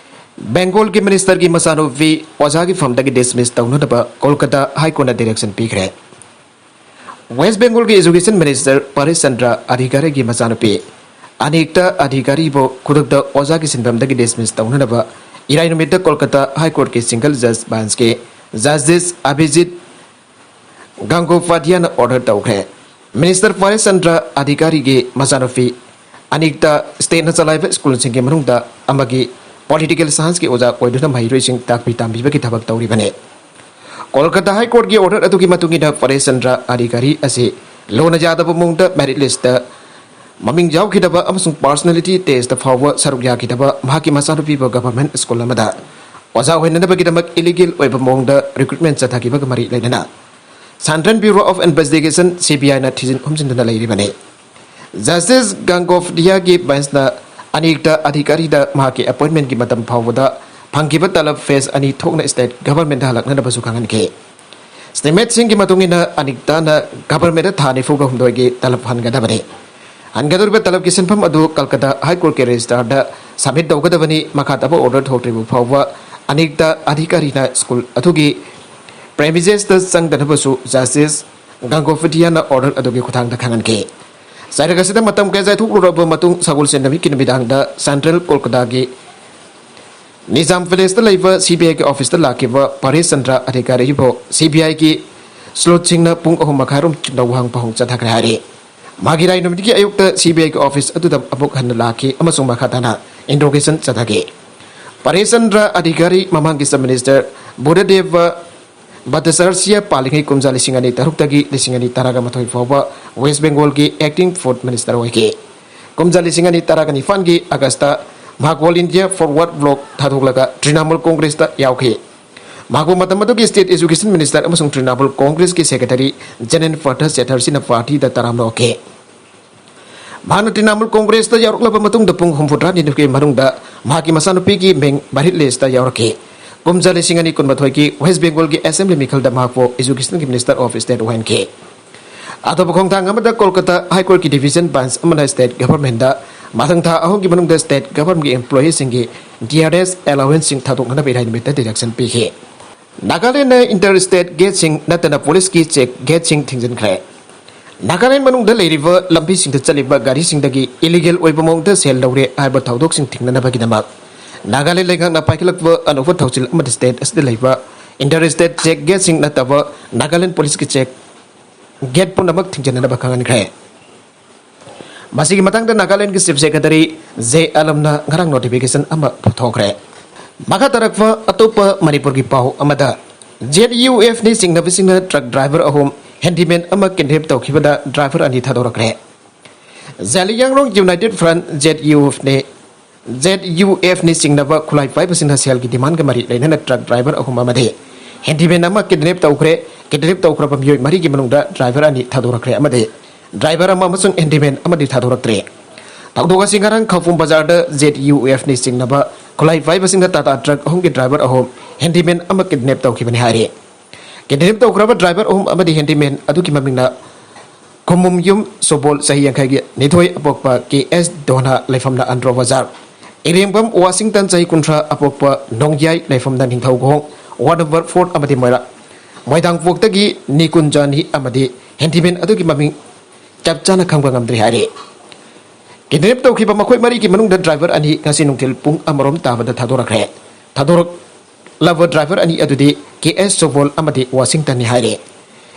ꯕꯦꯡꯒꯣꯜꯒꯤ ꯃꯤꯅꯤꯁꯇꯔꯒꯤ ꯃꯆꯥꯅꯨꯄꯤ ꯑꯣꯖꯥꯒꯤ ꯐꯝꯗꯒꯤ ꯗꯤꯁꯃꯤꯁ ꯇꯧꯅꯅꯕ ꯀꯣꯜꯀꯇꯥ ꯍꯥꯏ ꯀꯣꯔꯠꯅ ꯗꯥꯏꯔꯦꯛꯁꯟ ꯄꯤꯈ꯭ꯔꯦ꯫ ꯋꯦꯁ ꯕꯦꯡꯒꯣꯜꯒꯤ ꯑꯦꯖꯨꯀꯦꯁꯟ ꯃꯤꯅꯤꯁꯇꯔ ꯄꯔꯦꯁ ꯆꯟꯗ꯭ꯔ ꯑꯙꯤꯀꯥꯔꯤꯒꯤ ꯃꯆꯥꯅꯨꯄꯤ ꯑꯅꯤꯛꯇ ꯑꯙꯤꯀꯥꯔꯤꯕꯨ ꯈꯨꯗꯛꯇ ꯑꯣꯖꯥꯒꯤ ꯁꯤꯟꯐꯝꯗꯒꯤ ꯗꯤꯁꯃꯤꯁ ꯇꯧꯅꯅꯕ ꯏꯔꯥꯏ ꯅꯨꯃꯤꯠꯇ ꯀꯣꯜꯀꯇꯥ ꯍꯥꯏ ꯀꯣꯔꯠꯀꯤ ꯁꯤꯡꯒꯜ ꯖꯖ ꯕꯦꯟꯁꯀꯤ ꯖꯁꯇꯤꯁ ꯑꯚꯤꯖꯤꯠ ꯒꯥꯡꯒꯣꯄꯥꯙ꯭ꯌꯥꯅ ꯑꯣꯔꯗꯔ ꯇꯧꯈ꯭ꯔꯦ꯫ ꯃꯤꯅꯤꯁꯇꯔ ꯄꯔꯦꯁ ꯆꯟꯗ꯭ꯔ ꯑꯙꯤꯀꯥꯔꯤꯒꯤ ꯃꯆꯥꯅꯨꯄꯤ ꯑꯅꯤꯛꯇ ꯁ꯭ꯇꯦꯠꯅ ꯆꯂꯥꯏꯕ ꯁ꯭ꯀꯨꯜꯁꯤꯡꯒꯤ ꯃꯅꯨꯡꯗ ꯑꯃꯒꯤ ꯄꯣꯂꯤꯇꯤꯀꯦꯜ ꯁꯥꯏꯟꯁꯀꯤ ꯑꯣꯖꯥ ꯑꯣꯏꯗꯨꯅ ꯃꯍꯩꯔꯣꯏꯁꯤꯡ ꯇꯥꯛꯄꯤ ꯇꯝꯕꯤꯕꯒꯤ ꯊꯕꯛ ꯇꯧꯔꯤꯕꯅꯤ꯫ ꯀꯣꯜꯀꯇꯥ ꯍꯥꯏ ꯀꯣꯔꯠꯀꯤ ꯑꯣꯔꯗꯔ ꯑꯗꯨꯒꯤ ꯃꯇꯨꯡ ꯏꯟꯅ ꯄꯔꯦꯁ ꯆꯟꯗ꯭ꯔ ꯑꯙꯤꯀꯥꯔꯤ ꯑꯁꯤ ꯂꯣꯅ ꯌꯥꯗꯕ ꯃꯑꯣꯡꯗ ꯃꯦꯔꯤꯠ ꯂꯤꯁꯇ ꯃꯃꯤꯡ ꯌꯥꯎꯈꯤꯗꯕ ꯑꯃꯁꯨꯡ ꯄꯔꯁꯅꯦꯂꯤꯇꯤ ꯇꯦꯁꯇ ꯐꯥꯎꯕ ꯁꯔꯨꯛ ꯌꯥꯈꯤꯗꯕ ꯃꯍꯥꯛꯀꯤ ꯃꯆꯥꯅꯨꯄꯤꯕꯨ ꯒꯚꯔꯟꯃꯦꯟꯠ ꯁ꯭ꯀꯨꯜ ꯑꯃꯗ ꯑꯣꯖꯥ ꯑꯣꯏꯅꯅꯕꯒꯤꯗꯃꯛ ꯏꯂꯤꯒꯦꯜ ꯑꯣꯏꯕ ꯃꯑꯣꯡꯗ ꯔꯤꯀ꯭ꯔꯨꯠꯃꯦꯟꯠ ꯆꯠꯊꯈꯤꯕꯒ ꯃꯔꯤ ꯂꯩꯅꯅ central bureau of investigation, C B ꯑꯥꯏꯅ ꯊꯤꯖꯤꯟ ꯍꯨꯝꯖꯤꯟꯗꯨꯅ ꯂꯩꯔꯤꯕꯅꯤ꯫ ꯖꯁꯇꯤꯁ ꯒꯥꯡꯒꯣꯐꯗꯤꯌꯥꯒꯤ ꯕꯦꯟꯁꯅ ꯑꯅꯤꯛꯇ ꯑꯙꯤꯀꯥꯔꯤꯗ ꯃꯍꯥꯛꯀꯤ ꯑꯦꯄꯣꯏꯟꯃꯦꯟꯠꯀꯤ ꯃꯇꯝ ꯐꯥꯎꯕꯗ ꯐꯪꯈꯤꯕ ꯇꯂꯕ ꯐꯦꯖ ꯑꯅꯤ ꯊꯣꯛꯅ ꯁ꯭ꯇꯦꯠ ꯒꯚꯔꯟꯃꯦꯟꯠꯇ ꯍꯜꯂꯛꯅꯅꯕꯁꯨ ꯈꯪꯍꯟꯈꯤ꯫ ꯁ꯭ꯇꯦꯠꯃꯦꯟꯠꯁꯤꯡꯒꯤ ꯃꯇꯨꯡ ꯏꯟꯅ, ꯑꯅꯤꯛꯇꯥꯅ ꯒꯚꯔꯟꯃꯦꯟꯠꯇ ꯊꯥ ꯅꯤꯐꯨꯒ ꯍꯨꯝꯗꯣꯏꯒꯤ ꯇꯂꯕ ꯍꯟꯒꯗꯕꯅꯤ꯫ ꯍꯟꯒꯗꯧꯔꯤꯕ ꯇꯂꯕꯀꯤ ꯁꯦꯟꯐꯝ ꯑꯗꯨ ꯀꯜꯀꯇꯥ ꯍꯥꯏ ꯀꯣꯔꯠꯀꯤ ꯔꯦꯖꯤꯁꯇ꯭ꯔꯥꯔꯗ ꯁꯕꯃꯤꯠ ꯇꯧꯒꯗꯕꯅꯤ꯫ ꯃꯈꯥ ꯇꯥꯕ ꯑꯣꯔꯗꯔ ꯊꯣꯛꯇ꯭ꯔꯤꯕ ꯐꯥꯎꯕ ꯑꯅꯤꯛꯇꯥ ꯑꯙꯤꯀꯥꯔꯤꯅ ꯁ꯭ꯀꯨꯜ ꯑꯗꯨꯒꯤ ꯄ꯭ꯔꯦꯃꯤꯁꯦꯁꯇ ꯆꯪꯗꯅꯕꯁꯨ ꯖꯁꯇꯤꯁ ꯒꯥꯡꯒꯣꯐꯗꯤꯌꯥꯅ ꯑꯣꯔꯗꯔ ꯑꯗꯨꯒꯤ ꯈꯨꯠꯊꯥꯡꯗ ꯈꯪꯍꯟꯈꯤ꯫ ꯆꯩꯔꯛ ꯑꯁꯤꯗ ꯃꯇꯝ ꯀꯌꯥ ꯆꯥꯏꯊꯣꯛꯂꯨꯔꯕ ꯃꯇꯨꯡ, ꯁꯒꯣꯜꯁꯦꯟ ꯅꯨꯃꯤꯠꯀꯤ ꯅꯨꯃꯤꯗꯥꯡꯗ ꯁꯦꯟꯇ꯭ꯔꯦꯜ ꯀꯣꯜꯀꯇꯥꯒꯤ ꯅꯤꯖꯥꯝ ꯄꯦꯂꯦꯁꯇ ꯂꯩꯕ ꯁꯤ ꯕꯤ ꯑꯥꯏꯒꯤ ꯑꯣꯐꯤꯁꯇ ꯂꯥꯛꯈꯤꯕ ꯄꯔꯦꯁ ꯆꯟꯗ꯭ꯔ ꯑꯙꯤꯀꯥꯔꯤꯕꯨ ꯁꯤ ꯕꯤ ꯑꯥꯏꯒꯤ ꯁ꯭ꯂꯣꯠꯁꯤꯡꯅ ꯄꯨꯡ ꯑꯍꯨꯝ ꯃꯈꯥꯏꯔꯣꯝ ꯂꯧꯍꯥꯡ ꯄꯍꯣꯡ ꯆꯠꯊꯈ꯭ꯔꯦ ꯍꯥꯏꯔꯤ꯫ ꯃꯥꯒꯤꯔꯥꯏ ꯅꯨꯃꯤꯠꯀꯤ ꯑꯌꯨꯛꯇ ꯁꯤꯕꯤꯑꯥꯏꯒꯤ ꯑꯣꯐꯤꯁ ꯑꯗꯨꯗ ꯑꯃꯨꯛ ꯍꯟꯅ ꯂꯥꯛꯈꯤ ꯑꯃꯁꯨꯡ ꯃꯈꯥ ꯇꯥꯅ ꯏꯟꯇ꯭ꯔꯣꯒꯦꯁꯟ ꯆꯠꯊꯈꯤ꯫ ꯄꯔꯦꯁ ꯆꯟꯗ꯭ꯔ ꯑꯙꯤꯀꯥꯔꯤ ꯃꯃꯥꯡꯒꯤ ꯆꯤꯐ ꯃꯤꯅꯤꯁꯇꯔ ꯕꯨꯙꯗꯦꯕ ꯚꯠꯇꯆꯥꯔꯖꯌ ꯄꯥꯜꯂꯤꯉꯩ ꯀꯨꯝꯖꯥ ꯂꯤꯁꯤꯡ ꯑꯅꯤ ꯇꯔꯨꯛꯇꯒꯤ ꯂꯤꯁꯤꯡ ꯑꯅꯤ ꯇꯔꯥꯒ ꯃꯥꯊꯣꯏ ꯐꯥꯎꯕ ꯋꯦꯁ ꯕꯦꯡꯒꯣꯜꯒꯤ ꯑꯦꯛꯇꯤꯡ ꯐꯨꯗ ꯃꯤꯅꯤꯁꯇꯔ ꯑꯣꯏꯈꯤ꯫ ꯀꯨꯝꯖꯥ ꯂꯤꯁꯤꯡ ꯑꯅꯤ ꯇꯔꯥꯒ ꯅꯤꯄꯥꯟꯒꯤ ꯑꯥꯒꯁꯇ ꯃꯍꯥꯛ ꯑꯣꯜ ꯏꯟꯗꯤꯌꯥ ꯐꯣꯔꯋꯥꯔꯗ ꯕ꯭ꯂꯣꯛ ꯊꯥꯗꯣꯛꯂꯒ ꯇ꯭ꯔꯤꯅꯥꯃꯨꯜ ꯀꯣꯡꯒ꯭ꯔꯦꯁꯇ ꯌꯥꯎꯈꯤ꯫ ꯃꯍꯥꯛꯄꯨ ꯃꯇꯝ ꯑꯗꯨꯒꯤ ꯁ꯭ꯇꯦꯠ ꯑꯦꯖꯨꯀꯦꯁꯟ ꯃꯤꯅꯤꯁꯇꯔ ꯑꯃꯁꯨꯡ ꯇ꯭ꯔꯤꯅꯥꯃꯨꯜ ꯀꯣꯡꯒ꯭ꯔꯦꯁꯀꯤ ꯁꯦꯀ꯭ꯔꯦꯇꯔꯤ ꯖꯦꯅꯦꯟ ꯐꯔꯇꯔ ꯆꯦꯇꯔꯖꯤꯅ ꯄꯥꯔꯇꯤꯗ ꯇꯔꯥꯝꯅ ꯑꯣꯛꯈꯤ꯫ ꯃꯍꯥꯛꯅ ꯇ꯭ꯔꯤꯅꯥꯃꯨꯜ ꯀꯣꯡꯒ꯭ꯔꯦꯁꯇ ꯌꯥꯎꯔꯛꯂꯕ ꯃꯇꯨꯡꯗ ꯄꯨꯡ ꯍꯨꯝꯐꯨꯇꯔꯥꯅꯤꯊꯣꯏꯒꯤ ꯃꯅꯨꯡꯗ ꯃꯍꯥꯛꯀꯤ ꯃꯆꯥꯅꯨꯄꯤꯒꯤ ꯃꯤꯡ ꯃꯦꯔꯤꯠ ꯂꯤꯁꯇ ꯌꯥꯎꯔꯛꯈꯤ꯫ ꯀꯨꯝꯖꯥ ꯂꯤꯁꯤꯡ ꯑꯅꯤ ꯀꯨꯟꯃꯥꯊꯣꯏꯒꯤ ꯋꯦꯁ ꯕꯦꯡꯒꯣꯜꯒꯤ ꯑꯦꯁꯦꯝꯕ꯭ꯂꯤ ꯃꯤꯈꯜꯗ ꯃꯍꯥꯛꯄꯨ ꯑꯦꯖꯨꯀꯦꯁꯟꯒꯤ ꯃꯤꯅꯤꯁꯇꯔ ꯑꯣꯐ ꯁ꯭ꯇꯦꯠ ꯑꯣꯏꯍꯟꯈꯤ꯫ ꯑꯇꯣꯞꯄ ꯈꯣꯡꯊꯥꯡ ꯑꯃꯗ ꯀꯣꯜꯀꯇꯥ ꯍꯥꯏ ꯀꯣꯔꯠꯀꯤ ꯗꯤꯚꯤꯖꯟ ꯕꯦꯟꯆ ꯑꯃꯅ ꯁ꯭ꯇꯦꯠ ꯒꯚꯔꯟꯃꯦꯟꯗ ꯃꯊꯪ ꯊꯥ ꯑꯍꯨꯝꯒꯤ ꯃꯅꯨꯡꯗ ꯁ꯭ꯇꯦꯠ ꯒꯚꯔꯟꯒꯤ ꯑꯦꯝꯄ꯭ꯂꯣꯌꯤꯁꯤꯡꯒꯤ ꯗꯤ ꯑꯥꯔ ꯑꯦꯁ ꯑꯦꯂꯥꯋꯦꯟꯁꯁꯤꯡ ꯊꯥꯗꯣꯛꯅꯅꯕ ꯏꯔꯥꯏ ꯅꯨꯃꯤꯠꯇ ꯗꯤꯔꯦꯛꯁꯟ ꯄꯤꯈꯤ꯫ ꯅꯥꯒꯥꯂꯦꯟꯗ ꯏꯟꯇꯔ ꯁ꯭ꯇꯦꯠ ꯒꯦꯠꯁꯤꯡ ꯅꯠꯇꯅ ꯄꯨꯂꯤꯁꯀꯤ ꯆꯦꯛ ꯒꯦꯠꯁꯤꯡ ꯊꯤꯡꯖꯤꯟꯈ꯭ꯔꯦ꯫ ꯅꯥꯒꯥꯂꯦꯟ ꯃꯅꯨꯡꯗ ꯂꯩꯔꯤꯕ ꯂꯝꯕꯤꯁꯤꯡꯗ ꯆꯠꯂꯤꯕ ꯒꯥꯔꯤꯁꯤꯡꯗꯒꯤ ꯏꯂꯤꯒꯦꯜ ꯑꯣꯏꯕ ꯃꯑꯣꯡꯗ ꯁꯦꯜ ꯂꯧꯔꯦ ꯍꯥꯏꯕ ꯊꯧꯗꯣꯛꯁꯤꯡ ꯊꯤꯡꯅꯅꯕꯒꯤꯗꯃꯛ ꯅꯥꯒꯥꯂꯦꯟ ꯂꯩꯉꯥꯛꯅ ꯄꯥꯏꯈꯠꯂꯛꯄ ꯑꯅꯧꯕ ꯊꯧꯁꯤꯜ ꯑꯃꯗꯤ ꯁ꯭ꯇꯦꯠ ꯑꯁꯤꯗ ꯂꯩꯕ ꯏꯟꯇꯔ ꯁ꯭ꯇꯦꯠ ꯆꯦꯛ ꯒꯦꯠꯁꯤꯡ ꯅꯠꯇꯕ ꯅꯥꯒꯥꯂꯦꯟ ꯄꯨꯂꯤꯁꯀꯤ ꯆꯦꯛ ꯒꯦꯠ ꯄꯨꯝꯅꯃꯛ ꯊꯤꯡꯖꯤꯟꯅꯅꯕ ꯈꯪꯍꯟꯈ꯭ꯔꯦ꯫ ꯃꯁꯤꯒꯤ ꯃꯇꯥꯡꯗ ꯅꯥꯒꯥꯂꯦꯟꯒꯤ ꯆꯤꯐ ꯁꯦꯀ꯭ꯔꯦꯇꯔꯤ ꯖꯦ ꯑꯂꯝꯅ ꯉꯔꯥꯡ ꯅꯣꯇꯤꯐꯤꯀꯦꯁꯟ ꯑꯃ ꯄꯨꯊꯣꯛꯈ꯭ꯔꯦ꯫ ꯃꯈꯥ ꯇꯥꯔꯛꯄ ꯑꯇꯣꯞꯄ ꯃꯅꯤꯄꯨꯔꯒꯤ ꯄꯥꯎ ꯑꯃꯗ, ꯖꯦꯠ ꯌꯨ ꯑꯦꯐꯅꯤ ꯆꯤꯡꯅꯕꯁꯤꯡꯅ ꯇ꯭ꯔꯛ ꯗ꯭ꯔꯥꯏꯚꯔ ꯑꯍꯨꯝ, ꯍꯦꯟꯗꯤꯃꯦꯟ ꯑꯃ ꯀꯤꯗꯅꯦꯞ ꯇꯧꯈꯤꯕꯗ ꯗ꯭ꯔꯥꯏꯚꯔ ꯑꯅꯤ ꯊꯥꯗꯣꯔꯛꯈ꯭ꯔꯦ꯫ Zeliangrong united front, Z U ꯑꯦꯐꯅꯤ, ꯖꯦꯠ ꯌꯨ ꯑꯦꯐꯅꯤ ꯆꯤꯡꯅꯕ ꯈꯨꯠꯂꯥꯏ ꯄꯥꯏꯕꯁꯤꯡꯅ ꯁꯦꯜꯒꯤ ꯗꯤꯃꯥꯟꯒ ꯃꯔꯤ ꯂꯩꯅꯅ ꯇ꯭ꯔꯛ ꯗ꯭ꯔꯥꯏꯚꯔ ꯑꯍꯨꯝ ꯑꯃꯗꯤ ꯍꯦꯟꯗꯤꯃꯦꯟ ꯑꯃ ꯀꯤꯗꯅꯦꯞ ꯇꯧꯈ꯭ꯔꯦ꯫ ꯀꯤꯗꯅꯦꯞ ꯇꯧꯈ꯭ꯔꯕ ꯃꯤꯑꯣꯏ ꯃꯔꯤꯒꯤ ꯃꯅꯨꯡꯗ ꯗ꯭ꯔꯥꯏꯚꯔ ꯑꯅꯤ ꯊꯥꯗꯣꯔꯛꯈ꯭ꯔꯦ ꯑꯃꯗꯤ ꯗ꯭ꯔꯥꯏꯚꯔ ꯑꯃ ꯑꯃꯁꯨꯡ ꯍꯦꯟꯗꯤꯃꯦꯟ ꯑꯃꯗꯤ ꯊꯥꯗꯣꯔꯛꯇ꯭ꯔꯦ꯫ ꯊꯧꯗꯣꯛ ꯑꯁꯤ ꯉꯔꯥꯡ ꯈꯧꯄꯨꯝ ꯕꯖꯥꯔꯗ ꯖꯦꯠ ꯌꯨ ꯑꯦꯐꯅꯤ ꯆꯤꯡꯅꯕ ꯈꯨꯠꯂꯥꯏ ꯄꯥꯏꯕꯁꯤꯡꯅ ꯇꯥꯇꯥ ꯇ꯭ꯔꯛ ꯑꯍꯨꯝꯒꯤ ꯗ꯭ꯔꯥꯏꯚꯔ ꯑꯍꯨꯝ, ꯍꯦꯟꯗꯤꯃꯦꯟ ꯑꯃ ꯀꯤꯗꯅꯦꯞ ꯇꯧꯈꯤꯕꯅꯤ ꯍꯥꯏꯔꯤ꯫ ꯀꯤꯗꯅꯦꯞ ꯇꯧꯈ꯭ꯔꯕ ꯗ꯭ꯔꯥꯏꯚꯔ ꯑꯍꯨꯝ ꯑꯃꯗꯤ ꯍꯦꯟꯗꯤꯃꯦꯟ ꯑꯗꯨꯒꯤ ꯃꯃꯤꯡꯅ ꯈꯨꯃꯨꯝꯌꯨꯝ ꯁꯣꯕꯣꯜ, ꯆꯍꯤ ꯌꯥꯡꯈꯩꯒꯤ ꯅꯤꯊꯣꯏ, ꯑꯄꯣꯛꯄ ꯀꯦ ꯑꯦꯁ ꯗꯣꯅꯥ, ꯂꯩꯐꯝꯅ ꯑꯟꯗ꯭ꯔꯣ ꯕꯖꯥꯔ, ꯏꯔꯦꯡꯕꯝ ꯋꯥꯁꯤꯡꯇꯟ, ꯆꯍꯤ ꯀꯨꯟꯊ꯭ꯔꯥ, ꯑꯄꯣꯛꯄ ꯅꯣꯡꯌꯥꯏ, ꯂꯩꯐꯝꯅ ꯅꯤꯡꯊꯧꯈꯣꯡ, ꯋꯥꯔꯗ ꯅꯝꯕꯔ ꯐꯣꯔ ꯑꯃꯗꯤ ꯃꯣꯏꯔꯥꯡ, ꯃꯣꯏꯗꯥꯡꯄꯣꯛꯇꯒꯤ ꯅꯤꯀꯨꯟꯖꯥꯅꯤ ꯑꯃꯗꯤ ꯍꯦꯟꯗꯤꯃꯦꯟ ꯑꯗꯨꯒꯤ ꯃꯃꯤꯡ ꯆꯞ ꯆꯥꯅ ꯈꯪꯕ ꯉꯝꯗ꯭ꯔꯤ ꯍꯥꯏꯔꯤ꯫ ꯀꯤꯗꯅꯦꯞ ꯇꯧꯈꯤꯕ ꯃꯈꯣꯏ ꯃꯔꯤꯒꯤ ꯃꯅꯨꯡꯗ ꯗ꯭ꯔꯥꯏꯚꯔ ꯑꯅꯤ ꯉꯁꯤ ꯅꯨꯡꯊꯤꯜ ꯄꯨꯡ ꯑꯃꯔꯣꯝ ꯇꯥꯕꯗ ꯊꯥꯗꯣꯔꯛꯈ꯭ꯔꯦ꯫ ꯊꯥꯗꯣꯔꯛꯂꯕ ꯗ꯭ꯔꯥꯏꯚꯔ ꯑꯅꯤ ꯑꯗꯨꯗꯤ ꯀꯦ ꯑꯦꯁ ꯁꯣꯕꯣꯜ ꯑꯃꯗꯤ ꯋꯥꯁꯤꯡꯇꯟꯅꯤ ꯍꯥꯏꯔꯤ꯫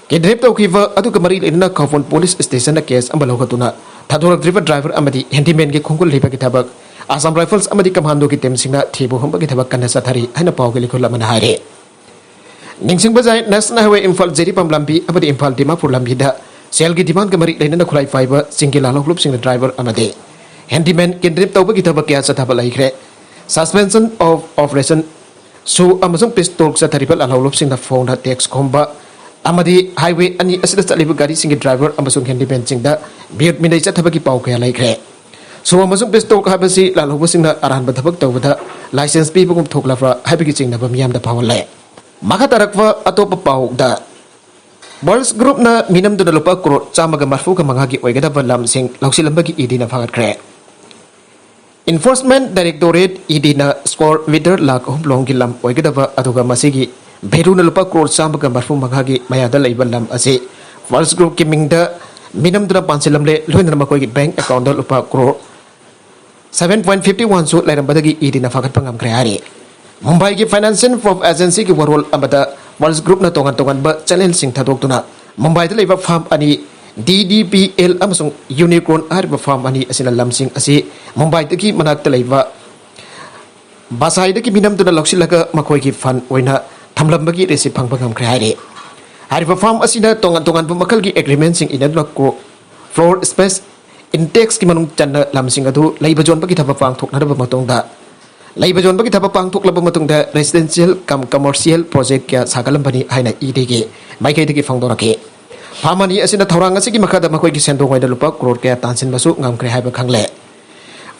ꯀꯤꯗꯅꯦꯞ ꯇꯧꯈꯤꯕ ꯑꯗꯨꯒ ꯃꯔꯤ ꯂꯩꯅꯅ ꯈꯧꯄꯨꯟ ꯄꯨꯂꯤꯁ ꯁ꯭ꯇꯦꯁꯟꯗ ꯀꯦꯁ ꯑꯃ ꯂꯧꯈꯠꯇꯨꯅ ꯊꯥꯗꯣꯔꯛꯇ꯭ꯔꯤꯕ ꯗ꯭ꯔꯥꯏꯚꯔ ꯑꯃꯗꯤ ꯍꯦꯟꯗꯤꯃꯦꯟꯒꯤ ꯈꯣꯡꯒꯨꯜ ꯂꯩꯕꯒꯤ ꯊꯕꯛ ꯑꯁꯥꯝ ꯔꯥꯏꯐꯜꯁ ꯑꯃꯗꯤ ꯀꯃꯥꯟꯗꯣꯒꯤ ꯇꯤꯝꯁꯤꯡꯅ ꯊꯤꯕ ꯍꯨꯝꯕꯒꯤ ꯊꯕꯛ ꯀꯟꯅ ꯆꯠꯊꯔꯤ ꯍꯥꯏꯅ ꯄꯥꯎꯒꯤ ꯂꯤꯈꯨꯜ ꯑꯃꯅ ꯍꯥꯏꯔꯤ꯫ ꯅꯤꯡꯁꯤꯡꯕ ꯌꯥꯏ, ꯅꯦꯁꯅꯦꯜ ꯍꯥꯏꯋꯦ ꯏꯝꯐꯥꯜ ꯖꯤꯔꯤꯕꯥꯝ ꯂꯝꯕꯤ ꯑꯃꯗꯤ ꯏꯝꯐꯥꯜ ꯗꯤꯃꯥꯄꯨꯔ ꯂꯝꯕꯤꯗ ꯁꯦꯜꯒꯤ ꯗꯤꯃꯥꯟꯒ ꯃꯔꯤ ꯂꯩꯅꯅ ꯈꯨꯠꯂꯥꯏ ꯄꯥꯏꯕ ꯆꯤꯡꯒꯤ ꯂꯥꯜꯍꯧꯂꯨꯞꯁꯤꯡꯅ ꯗ꯭ꯔꯥꯏꯚꯔ ꯑꯃꯗꯤ ꯍꯦꯟꯗꯤꯃꯦꯟ ꯀꯤꯗꯅꯦꯞ ꯇꯧꯕꯒꯤ ꯊꯕꯛ ꯀꯌꯥ ꯆꯠꯊꯕ ꯂꯩꯈ꯭ꯔꯦ꯫ Suspension of operation ꯁꯨ ꯑꯃꯁꯨꯡ ꯄꯤꯁ ꯇꯣꯜ ꯆꯠꯊꯔꯤꯕ ꯂꯥꯜꯍꯧꯂꯨꯞꯁꯤꯡꯅ ꯐꯣꯟꯗ ꯇꯦꯛꯁ ꯈꯣꯝꯕ ꯑꯃꯗꯤ ꯍꯥꯏꯋꯦ ꯑꯅꯤ ꯑꯁꯤꯗ ꯆꯠꯂꯤꯕ ꯒꯥꯔꯤꯁꯤꯡꯒꯤ ꯗ꯭ꯔꯥꯏꯚꯔ ꯑꯃꯁꯨꯡ ꯍꯦꯟꯗꯤꯃꯦꯟꯁꯤꯡꯗ ꯃꯤꯑꯣꯠ ꯃꯤꯅꯩ ꯆꯠꯊꯕꯒꯤ ꯄꯥꯎ ꯀꯌꯥ ꯂꯩꯈ꯭ꯔꯦ꯫ ꯁꯨ ꯑꯃꯁꯨꯡ ꯄꯤꯁ ꯇꯣꯜ ꯍꯥꯏꯕꯁꯤ ꯂꯥꯜꯍꯧꯕꯁꯤꯡꯅ ꯑꯔꯥꯟꯕ ꯊꯕꯛ ꯇꯧꯕꯗ ꯂꯥꯏꯁꯦꯟꯁ ꯄꯤꯕꯒꯨꯝ ꯊꯣꯛꯂꯕ꯭ꯔꯥ ꯍꯥꯏꯕꯒꯤ ꯆꯤꯡꯅꯕ ꯃꯤꯌꯥꯝꯗ ꯐꯥꯎꯍꯜꯂꯦ꯫ ꯃꯈꯥ ꯇꯥꯔꯛꯄ ꯑꯇꯣꯞꯄ ꯄꯥꯎꯗ, ꯋꯥꯔꯜꯁ ꯒ꯭ꯔꯨꯞꯅ ꯃꯤꯅꯝꯗꯨꯅ ꯂꯨꯄꯥ ꯀ꯭ꯔꯣꯔ ꯆꯥꯝꯃꯒ ꯃꯔꯐꯨꯒ ꯃꯉꯥꯒꯤ ꯑꯣꯏꯒꯗꯕ ꯂꯝꯁꯤꯡ ꯂꯧꯁꯤꯜꯂꯝꯕꯒꯤ ꯏꯗꯤꯅ ꯐꯥꯒꯠꯈ꯭ꯔꯦ꯫ ꯏꯟꯐꯣꯔꯁꯃꯦꯟꯠ ꯗꯥꯏꯔꯦꯛꯇꯣꯔꯦꯠ ꯏꯗꯤꯅ ꯁ꯭ꯀꯣꯔ ꯃꯤꯇꯔ ꯂꯥꯈ ꯑꯍꯨꯝ ꯂꯣꯝꯒꯤ ꯂꯝ ꯑꯣꯏꯒꯗꯕ, ꯑꯗꯨꯒ ꯃꯁꯤꯒꯤ ꯚꯦꯂꯨꯅ ꯂꯨꯄꯥ ꯀ꯭ꯔꯣꯔ ꯆꯥꯝꯃꯒ ꯃꯔꯐꯨ ꯃꯉꯥꯒꯤ ꯃꯌꯥꯗ ꯂꯩꯕ ꯂꯝ ꯑꯁꯤ ꯋꯥꯔꯜꯁ ꯒ꯭ꯔꯨꯞꯀꯤ ꯃꯤꯡꯗ ꯃꯤꯅꯝꯗꯨꯅ ꯄꯥꯟꯁꯤꯜꯂꯝꯂꯦ, ꯂꯣꯏꯅꯅ ꯃꯈꯣꯏꯒꯤ ꯕꯦꯡꯛ ꯑꯦꯀꯥꯎꯟꯗ ꯂꯨꯄꯥ crore seven point fifty one ꯁꯨ ꯂꯩꯔꯝꯕꯗꯒꯤ ꯏꯗꯤꯅ ꯐꯥꯒꯠꯄ ꯉꯝꯈ꯭ꯔꯦ ꯍꯥꯏꯔꯤ꯫ ꯃꯨꯝꯕꯥꯏꯒꯤ ꯐꯥꯏꯅꯥꯟꯁꯤꯌꯦꯜ ꯄ꯭ꯔꯣꯐ ꯑꯦꯖꯦꯟꯁꯤꯒꯤ ꯋꯥꯔꯣꯜ ꯑꯃꯗ ꯋꯥꯔꯜꯁ ꯒ꯭ꯔꯨꯞꯅ ꯇꯣꯉꯥꯟ ꯇꯣꯉꯥꯟꯕ ꯆꯦꯅꯦꯜꯁꯤꯡ ꯊꯥꯗꯣꯛꯇꯨꯅ ꯃꯨꯝꯕꯥꯏꯗ ꯂꯩꯕ ꯐꯥꯔꯝ ꯑꯅꯤ, ꯗꯤ ꯗꯤ ꯄꯤ ꯑꯦꯜ ꯑꯃꯁꯨꯡ ꯌꯨꯅꯤꯀꯣꯔꯟ ꯍꯥꯏꯔꯤꯕ ꯐꯥꯔꯝ ꯑꯅꯤ ꯑꯁꯤꯅ ꯂꯝꯁꯤꯡ ꯑꯁꯤ ꯃꯨꯝꯕꯥꯏꯗꯒꯤ ꯃꯅꯥꯛꯇ ꯂꯩꯕ ꯕꯁꯥꯏꯗꯒꯤ ꯃꯤꯅꯝꯗꯨꯅ ꯂꯧꯁꯤꯜꯂꯒ ꯃꯈꯣꯏꯒꯤ ꯐꯟ ꯑꯣꯏꯅ ꯊꯝꯂꯝꯕꯒꯤ ꯔꯤꯁꯤꯞ ꯐꯪꯕ ꯉꯝꯈ꯭ꯔꯦ ꯍꯥꯏꯔꯤ꯫ ꯍꯥꯏꯔꯤꯕ ꯐꯥꯔꯝ ꯑꯁꯤꯅ ꯇꯣꯉꯥꯟ ꯇꯣꯉꯥꯟꯕ ꯃꯈꯜꯒꯤ ꯑꯦꯒ꯭ꯔꯤꯃꯦꯟꯁꯤꯡ ꯏꯅꯗꯨꯅ ꯀ꯭ꯔꯣ-, ꯐ꯭ꯂꯣꯔ ꯁ꯭ꯄꯦꯁ ꯏꯟꯇꯦꯛꯁꯀꯤ ꯃꯅꯨꯡ ꯆꯟꯅ ꯂꯝꯁꯤꯡ ꯑꯗꯨ ꯂꯩꯕ ꯌꯣꯟꯕꯒꯤ ꯊꯕꯛ ꯄꯥꯡꯊꯣꯛꯅꯔꯕ ꯃꯇꯨꯡꯗ, ꯂꯩꯕ ꯌꯣꯟꯕꯒꯤ ꯊꯕꯛ ꯄꯥꯡꯊꯣꯛꯂꯕ ꯃꯇꯨꯡꯗ residential cum commercial project ꯀꯌꯥ ꯁꯥꯒꯠꯂꯝꯕꯅꯤ ꯍꯥꯏꯅ ꯏꯗꯤꯒꯤ ꯃꯥꯏꯀꯩꯗꯒꯤ ꯐꯣꯡꯗꯣꯔꯛꯈꯤ꯫ ꯐꯥꯔꯝ ꯑꯅꯤ ꯑꯁꯤꯅ ꯊꯧꯔꯥꯡ ꯑꯁꯤꯒꯤ ꯃꯈꯥꯗ ꯃꯈꯣꯏꯒꯤ ꯁꯦꯟꯗꯣꯡ ꯑꯣꯏꯅ ꯂꯨꯄꯥ ꯀ꯭ꯔꯣꯔ ꯀꯌꯥ ꯇꯥꯟꯁꯤꯟꯕꯁꯨ ꯉꯝꯈ꯭ꯔꯦ ꯍꯥꯏꯕ ꯈꯪꯂꯦ꯫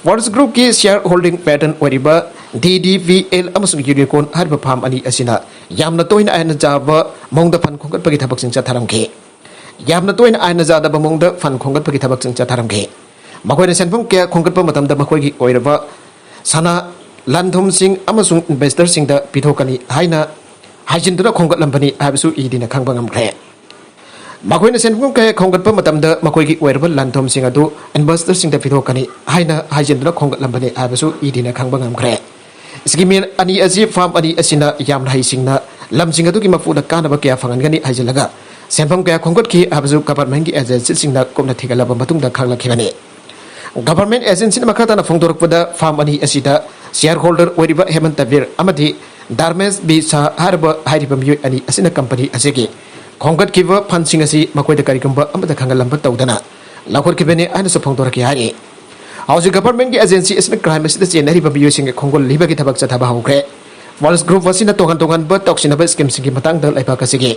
ꯋꯥꯔꯜꯁ ꯒ꯭ꯔꯨꯞꯀꯤ ꯁꯤꯌꯥꯔ ꯍꯣꯜꯗꯤꯡ ꯄꯦꯇꯔꯟ ꯑꯣꯏꯔꯤꯕ ꯗꯤ ꯗꯤ ꯄꯤ ꯑꯦꯜ ꯑꯃꯁꯨꯡ ꯌꯨꯅꯤꯀꯣꯔꯟ ꯍꯥꯏꯔꯤꯕ ꯐꯥꯔꯝ ꯑꯅꯤ ꯑꯁꯤꯅ ꯌꯥꯝꯅ ꯇꯣꯏꯅ ꯑꯥꯏꯟꯅ ꯆꯥꯕ ꯃꯑꯣꯡꯗ ꯐꯟ ꯈꯣꯝꯒꯠꯄꯒꯤ ꯊꯕꯛꯁꯤꯡ ꯆꯠꯊꯔꯝꯈꯤ꯫ ꯌꯥꯝꯅ ꯇꯣꯏꯅ ꯑꯥꯏꯟꯅ ꯆꯥꯗꯕ ꯃꯑꯣꯡꯗ ꯐꯟ ꯈꯣꯝꯒꯠꯄꯒꯤ ꯊꯕꯛꯁꯤꯡ ꯆꯠꯊꯔꯝꯈꯤ꯫ ꯃꯈꯣꯏꯅ ꯁꯦꯟꯐꯝ ꯀꯌꯥ ꯈꯣꯝꯒꯠꯄ ꯃꯇꯝꯗ ꯃꯈꯣꯏꯒꯤ ꯑꯣꯏꯔꯕ ꯁꯅꯥ, ꯂꯟ-ꯊꯨꯝꯁꯤꯡ ꯑꯃꯁꯨꯡ ꯏꯟꯚꯦꯁꯇꯔꯁꯤꯡꯗ ꯄꯤꯊꯣꯛꯀꯅꯤ ꯍꯥꯏꯅ ꯍꯥꯏꯖꯤꯟꯗꯨꯅ ꯈꯣꯝꯒꯠꯂꯝꯕꯅꯤ ꯍꯥꯏꯕꯁꯨ ꯏꯗꯤꯅ ꯈꯪꯕ ꯉꯝꯈ꯭ꯔꯦ꯫ ꯃꯈꯣꯏꯅ ꯁꯦꯟꯐꯝ ꯀꯌꯥ ꯈꯣꯝꯒꯠꯄ ꯃꯇꯝꯗ ꯃꯈꯣꯏꯒꯤ ꯑꯣꯏꯔꯕ ꯂꯟ-ꯊꯨꯝꯁꯤꯡ ꯑꯗꯨ ꯏꯟꯚꯦꯁꯇꯔꯁꯤꯡꯗ ꯄꯤꯊꯣꯛꯀꯅꯤ ꯍꯥꯏꯅ ꯍꯥꯏꯖꯤꯟꯗꯨꯅ ꯈꯣꯝꯒꯠꯂꯝꯕꯅꯤ ꯍꯥꯏꯕꯁꯨ ꯏꯗꯤꯅ ꯈꯪꯕ ꯉꯝꯈ꯭ꯔꯦ꯫ ꯁ꯭ꯀꯤꯝ ꯑꯅꯤ ꯑꯁꯤ ꯐꯥꯔꯝ ꯑꯅꯤ ꯑꯁꯤꯅ ꯌꯥꯝꯅ ꯍꯩꯁꯤꯡꯅ ꯂꯝꯁꯤꯡ ꯑꯗꯨꯒꯤ ꯃꯄꯨꯗ ꯀꯥꯟꯅꯕ ꯀꯌꯥ ꯐꯪꯍꯟꯒꯅꯤ ꯍꯥꯏꯖꯤꯜꯂꯒ ꯁꯦꯟꯐꯝ ꯀꯌꯥ ꯈꯣꯝꯒꯠꯈꯤ ꯍꯥꯏꯕꯁꯨ ꯒꯚꯔꯟꯃꯦꯟꯠꯀꯤ ꯑꯦꯖꯦꯟꯁꯤꯁꯤꯡꯅ ꯀꯨꯞꯅ ꯊꯤꯒꯠꯂꯕ ꯃꯇꯨꯡꯗ ꯈꯪꯂꯛꯈꯤꯕꯅꯤ꯫ ꯒꯚꯔꯟꯃꯦꯟꯠ ꯑꯦꯖꯦꯟꯁꯤꯅ ꯃꯈꯥ ꯇꯥꯅ ꯐꯣꯡꯗꯣꯔꯛꯄꯗ, ꯐꯥꯔꯝ ꯑꯅꯤ ꯑꯁꯤꯗ ꯁꯤꯌꯔ ꯍꯣꯜꯗꯔ ꯑꯣꯏꯔꯤꯕ ꯍꯦꯃꯟꯇ ꯕꯤꯔ ꯑꯃꯗꯤ ꯙꯔꯃꯦꯁ ꯕꯤ ꯁꯥꯍ ꯍꯥꯏꯔꯤꯕ, ꯍꯥꯏꯔꯤꯕ ꯃꯤꯑꯣꯏ ꯑꯅꯤ ꯑꯁꯤꯅ ꯀꯝꯄꯅꯤ ꯑꯁꯤꯒꯤ ꯈꯣꯝꯒꯠꯈꯤꯕ ꯐꯟꯁꯤꯡ ꯑꯁꯤ ꯃꯈꯣꯏꯗ ꯀꯔꯤꯒꯨꯝꯕ ꯑꯃꯠꯇ ꯈꯪꯍꯜꯂꯝꯕ ꯇꯧꯗꯅ ꯂꯧꯈꯠꯈꯤꯕꯅꯤ ꯍꯥꯏꯅꯁꯨ ꯐꯣꯡꯗꯣꯔꯛꯈꯤ ꯍꯥꯏꯔꯤ꯫ ꯍꯧꯖꯤꯛ ꯒꯚꯔꯟꯃꯦꯟꯠꯀꯤ ꯑꯦꯖꯦꯟꯁꯤ ꯑꯁꯤꯅ ꯀ꯭ꯔꯥꯏꯝ ꯑꯁꯤꯗ ꯆꯦꯟꯅꯔꯤꯕ ꯃꯤꯑꯣꯏꯁꯤꯡꯒꯤ ꯈꯣꯡꯒꯨꯜ ꯂꯤꯕꯒꯤ ꯊꯕꯛ ꯆꯠꯊꯕ ꯍꯧꯈ꯭ꯔꯦ꯫ ꯐꯣꯔꯦꯁꯠ ꯒ꯭ꯔꯨꯞ ꯑꯁꯤꯅ ꯇꯣꯉꯥꯟ ꯇꯣꯉꯥꯟꯕ ꯇꯧꯁꯤꯟꯅꯕ ꯁ꯭ꯀꯤꯝꯁꯤꯡꯒꯤ ꯃꯇꯥꯡꯗ ꯂꯩꯕꯥꯛ ꯑꯁꯤꯒꯤ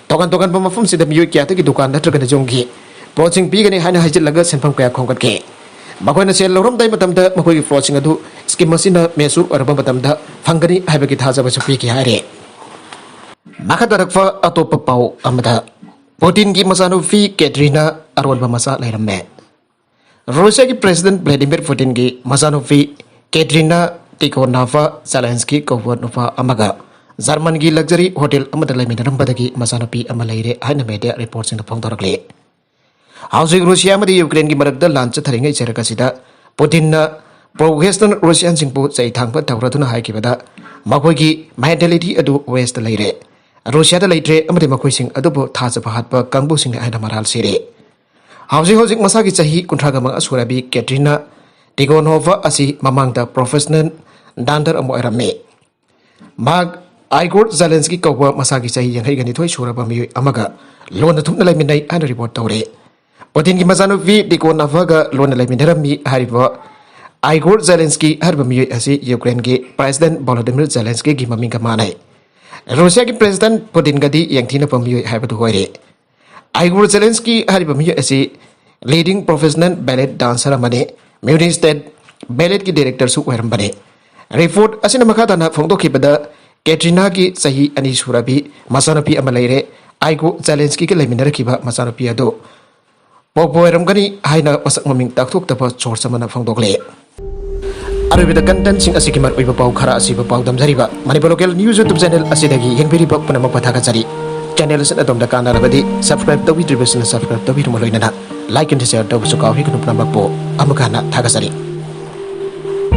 ꯇꯣꯉꯥꯟ ꯇꯣꯉꯥꯟꯕ ꯃꯐꯝꯁꯤꯡꯗ ꯃꯤꯑꯣꯏ ꯀꯌꯥꯗꯒꯤ ꯗꯨꯀꯥꯟ ꯅꯠꯇ꯭ꯔꯒꯅ ꯌꯨꯝꯒꯤ ꯄ꯭ꯂꯣꯠꯁꯤꯡ ꯄꯤꯒꯅꯤ ꯍꯥꯏꯅ ꯍꯥꯏꯖꯤꯜꯂꯒ ꯁꯦꯟꯐꯝ ꯀꯌꯥ ꯈꯣꯝꯒꯠꯈꯤ꯫ ꯃꯈꯣꯏꯅ ꯁꯦꯜ ꯂꯧꯔꯝꯗꯥꯏ ꯃꯇꯝꯗ ꯃꯈꯣꯏꯒꯤ ꯄ꯭ꯂꯣꯠꯁꯤꯡ ꯑꯗꯨ ꯁ꯭ꯀꯤꯝ ꯑꯁꯤꯅ ꯃꯦꯆꯨꯔ ꯑꯣꯏꯔꯕ ꯃꯇꯝꯗ ꯐꯪꯒꯅꯤ ꯍꯥꯏꯕꯒꯤ ꯊꯥꯖꯕꯁꯨ ꯄꯤꯈꯤ ꯍꯥꯏꯔꯤ꯫ ꯃꯈꯥ ꯇꯥꯔꯛꯄ ꯑꯇꯣꯞꯄ ꯄꯥꯎ ꯑꯃꯗ, ꯄꯨꯇꯤꯟꯒꯤ ꯃꯆꯥꯅꯨꯄꯤ ꯀꯦꯇ꯭ꯔꯤꯅꯥ ꯑꯔꯣꯟꯕ ꯃꯆꯥ ꯂꯩꯔꯝꯃꯦ꯫ ꯔꯨꯁꯤꯌꯥꯒꯤ ꯄ꯭ꯔꯦꯁꯤꯗꯦꯟꯠ ꯚ꯭ꯂꯥꯗꯤꯃꯤꯔ ꯄꯨꯇꯤꯟꯒꯤ ꯃꯆꯥꯅꯨꯄꯤ ꯀꯦꯇ꯭ꯔꯤꯅꯥ ꯇꯤꯀꯣꯅꯣꯚꯥ ꯖꯦꯂꯦꯟꯁꯀꯤ ꯀꯧꯕ ꯅꯨꯄꯥ ꯑꯃꯒ ꯖꯔꯃꯟꯒꯤ ꯂꯛꯖꯔꯤ ꯍꯣꯇꯦꯜ ꯑꯃꯗ ꯂꯩꯃꯤꯟꯅꯔꯝꯕꯗꯒꯤ ꯃꯆꯥꯅꯨꯄꯤ ꯑꯃ ꯂꯩꯔꯦ ꯍꯥꯏꯅ ꯃꯦꯗꯤꯌꯥ ꯔꯤꯄꯣꯔꯠꯁꯤꯡꯅ ꯐꯣꯡꯗꯣꯔꯛꯂꯤ꯫ ꯍꯧꯖꯤꯛ ꯔꯨꯁꯤꯌꯥ ꯑꯃꯗꯤ ꯌꯨꯀ꯭ꯔꯦꯟꯒꯤ ꯃꯔꯛꯇ ꯂꯥꯟ ꯆꯠꯊꯔꯤꯉꯩ ꯆꯔꯛ ꯑꯁꯤꯗ ꯄꯨꯇꯤꯟꯅ ꯄ꯭ꯔꯣ ꯋꯦꯁꯇꯔꯟ ꯔꯨꯁꯤꯌꯥꯟꯁꯤꯡꯕꯨ ꯆꯩ ꯊꯥꯡꯕ ꯇꯧꯔꯗꯨꯅ ꯍꯥꯏꯈꯤꯕꯗ, ꯃꯈꯣꯏꯒꯤ ꯃꯦꯟꯇꯦꯂꯤꯇꯤ ꯑꯗꯨ ꯋꯦꯁꯇ ꯂꯩꯔꯦ, ꯔꯨꯁꯤꯌꯥꯗ ꯂꯩꯇ꯭ꯔꯦ ꯑꯃꯗꯤ ꯃꯈꯣꯏꯁꯤꯡ ꯑꯗꯨꯕꯨ ꯊꯥꯖꯕ ꯍꯥꯠꯄ ꯀꯥꯡꯕꯨꯁꯤꯡꯅꯤ ꯍꯥꯏꯅ ꯃꯔꯥꯜ ꯁꯤꯔꯦ꯫ ꯍꯧꯖꯤꯛ ꯍꯧꯖꯤꯛ ꯃꯁꯥꯒꯤ ꯆꯍꯤ ꯀꯨꯟꯊ꯭ꯔꯥꯒ ꯃꯉꯥ ꯁꯨꯔꯕꯤ ꯀꯦꯇ꯭ꯔꯤꯅꯥ ꯇꯤꯒꯣꯅꯣꯚꯥ ꯑꯁꯤ ꯃꯃꯥꯡꯗ ꯄ꯭ꯔꯣꯐꯦꯁꯅꯦꯜ ꯗꯥꯟꯗꯔ ꯑꯃ ꯑꯣꯏꯔꯝꯃꯤ꯫ ꯃꯍꯥꯛ ꯑꯥꯏꯒꯣꯔ ꯖꯦꯂꯦꯟꯁꯀꯤ ꯀꯧꯕ ꯃꯁꯥꯒꯤ ꯆꯍꯤ ꯌꯥꯡꯈꯩꯒ ꯅꯤꯊꯣꯏ ꯁꯨꯔꯕ ꯃꯤꯑꯣꯏ ꯑꯃꯒ ꯂꯣꯟꯅ ꯊꯨꯞꯅ ꯂꯩꯃꯤꯟꯅꯩ ꯍꯥꯏꯅ ꯔꯤꯄꯣꯔꯠ ꯇꯧꯔꯤ꯫ ꯄꯨꯇꯤꯟꯒꯤ ꯃꯆꯥꯅꯨꯄꯤ ꯇꯤꯒꯣꯅꯣꯚꯥꯒ ꯂꯣꯟꯅ ꯂꯩꯃꯤꯟꯅꯔꯝꯃꯤ ꯍꯥꯏꯔꯤꯕ ꯑꯥꯏꯒꯣꯔ ꯖꯦꯂꯦꯟꯁꯀꯤ ꯍꯥꯏꯔꯤꯕ ꯃꯤꯑꯣꯏ ꯑꯁꯤ ꯌꯨꯀ꯭ꯔꯦꯟꯒꯤ ꯄ꯭ꯔꯦꯁꯤꯗꯦꯟꯠ ꯚꯣꯂꯣꯗꯤꯃꯤꯔ ꯖꯦꯂꯦꯟꯁꯀꯤꯒꯤ ꯃꯃꯤꯡꯒ ꯃꯥꯟꯅꯩ꯫ ꯔꯨꯁꯤꯌꯥꯒꯤ ꯄ꯭ꯔꯦꯁꯤꯗꯦꯟꯠ ꯄꯨꯇꯤꯟꯒꯗꯤ ꯌꯦꯡꯊꯤꯅꯕ ꯃꯤꯑꯣꯏ ꯍꯥꯏꯕꯗꯨ ꯑꯣꯏꯔꯦ꯫ ꯑꯥꯏꯒꯣꯔ ꯖꯦꯂꯦꯟꯁꯀꯤ ꯍꯥꯏꯔꯤꯕ ꯃꯤꯑꯣꯏ ꯑꯁꯤ ꯂꯤꯗꯤꯡ ꯄ꯭ꯔꯣꯐꯦꯁꯅꯦꯜ ꯕꯦꯂꯦꯠ ꯗꯥꯟꯁꯔ ꯑꯃꯅꯤ, ꯃ꯭ꯌꯨꯅꯤꯁ ꯁ꯭ꯇꯦꯠ ꯕꯦꯂꯦꯠꯀꯤ ꯗꯥꯏꯔꯦꯛꯇꯔꯁꯨ ꯑꯣꯏꯔꯝꯕꯅꯤ꯫ ꯔꯤꯄꯣꯔꯠ ꯑꯁꯤꯅ ꯃꯈꯥ ꯇꯥꯅ ꯐꯣꯡꯗꯣꯛꯈꯤꯕꯗ, ꯀꯦꯇ꯭ꯔꯤꯅꯥꯒꯤ ꯆꯍꯤ ꯑꯅꯤ ꯁꯨꯔꯕꯤ ꯃꯆꯥꯅꯨꯄꯤ ꯑꯃ ꯂꯩꯔꯦ꯫ ꯑꯥꯏꯒꯣ ꯖꯦꯂꯦꯟꯁꯀꯤꯒ ꯂꯩꯃꯤꯟꯅꯔꯛꯈꯤꯕ ꯃꯆꯥꯅꯨꯄꯤ ꯑꯗꯨ ꯄꯣꯛꯄ ꯑꯣꯏꯔꯝꯒꯅꯤ ꯍꯥꯏꯅ ꯃꯁꯛ ꯃꯃꯤꯡ ꯇꯥꯛꯊꯣꯛꯇꯕ ꯁꯣꯔꯁ ꯑꯃꯅ ꯐꯣꯡꯗꯣꯛꯂꯦ꯫ ꯑꯔꯣꯏꯕꯗ ꯀꯟꯇꯦꯟꯠꯁꯤꯡ ꯑꯁꯤꯒꯤ ꯃꯔꯨꯑꯣꯏꯕ ꯄꯥꯎ ꯈꯔ ꯑꯁꯤꯕꯨ ꯄꯥꯎꯗꯝꯖꯔꯤꯕ Manipur local news YouTube channel ꯑꯁꯤꯗꯒꯤ ꯌꯦꯡꯕꯤꯔꯤꯕ ꯄꯨꯝꯅꯃꯛꯄꯨ ꯊꯥꯒꯠꯆꯔꯤ꯫ ꯆꯦꯅꯦꯜ ꯑꯁꯤꯅ ꯑꯗꯣꯝꯗ ꯀꯥꯟꯅꯔꯕꯗꯤ ꯁꯕꯁꯀ꯭ꯔꯥꯏꯕ ꯇꯧꯕꯤꯗ꯭ꯔꯤꯕꯁꯤꯡꯅ ꯁꯕꯁꯀ꯭ꯔꯥꯏꯕ ꯇꯧꯕꯤꯗꯨꯅ ꯂꯣꯏꯅꯅ ꯂꯥꯏꯛ ꯑꯃꯗꯤ ꯁꯤꯌꯔ ꯇꯧꯕꯁꯨ ꯀꯥꯎꯕꯤꯒꯅꯨ꯫ ꯄꯨꯝꯅꯃꯛꯄꯨ ꯑꯃꯨꯛꯀ ꯍꯟꯅ ꯊꯥꯒꯠꯆꯔꯤ꯫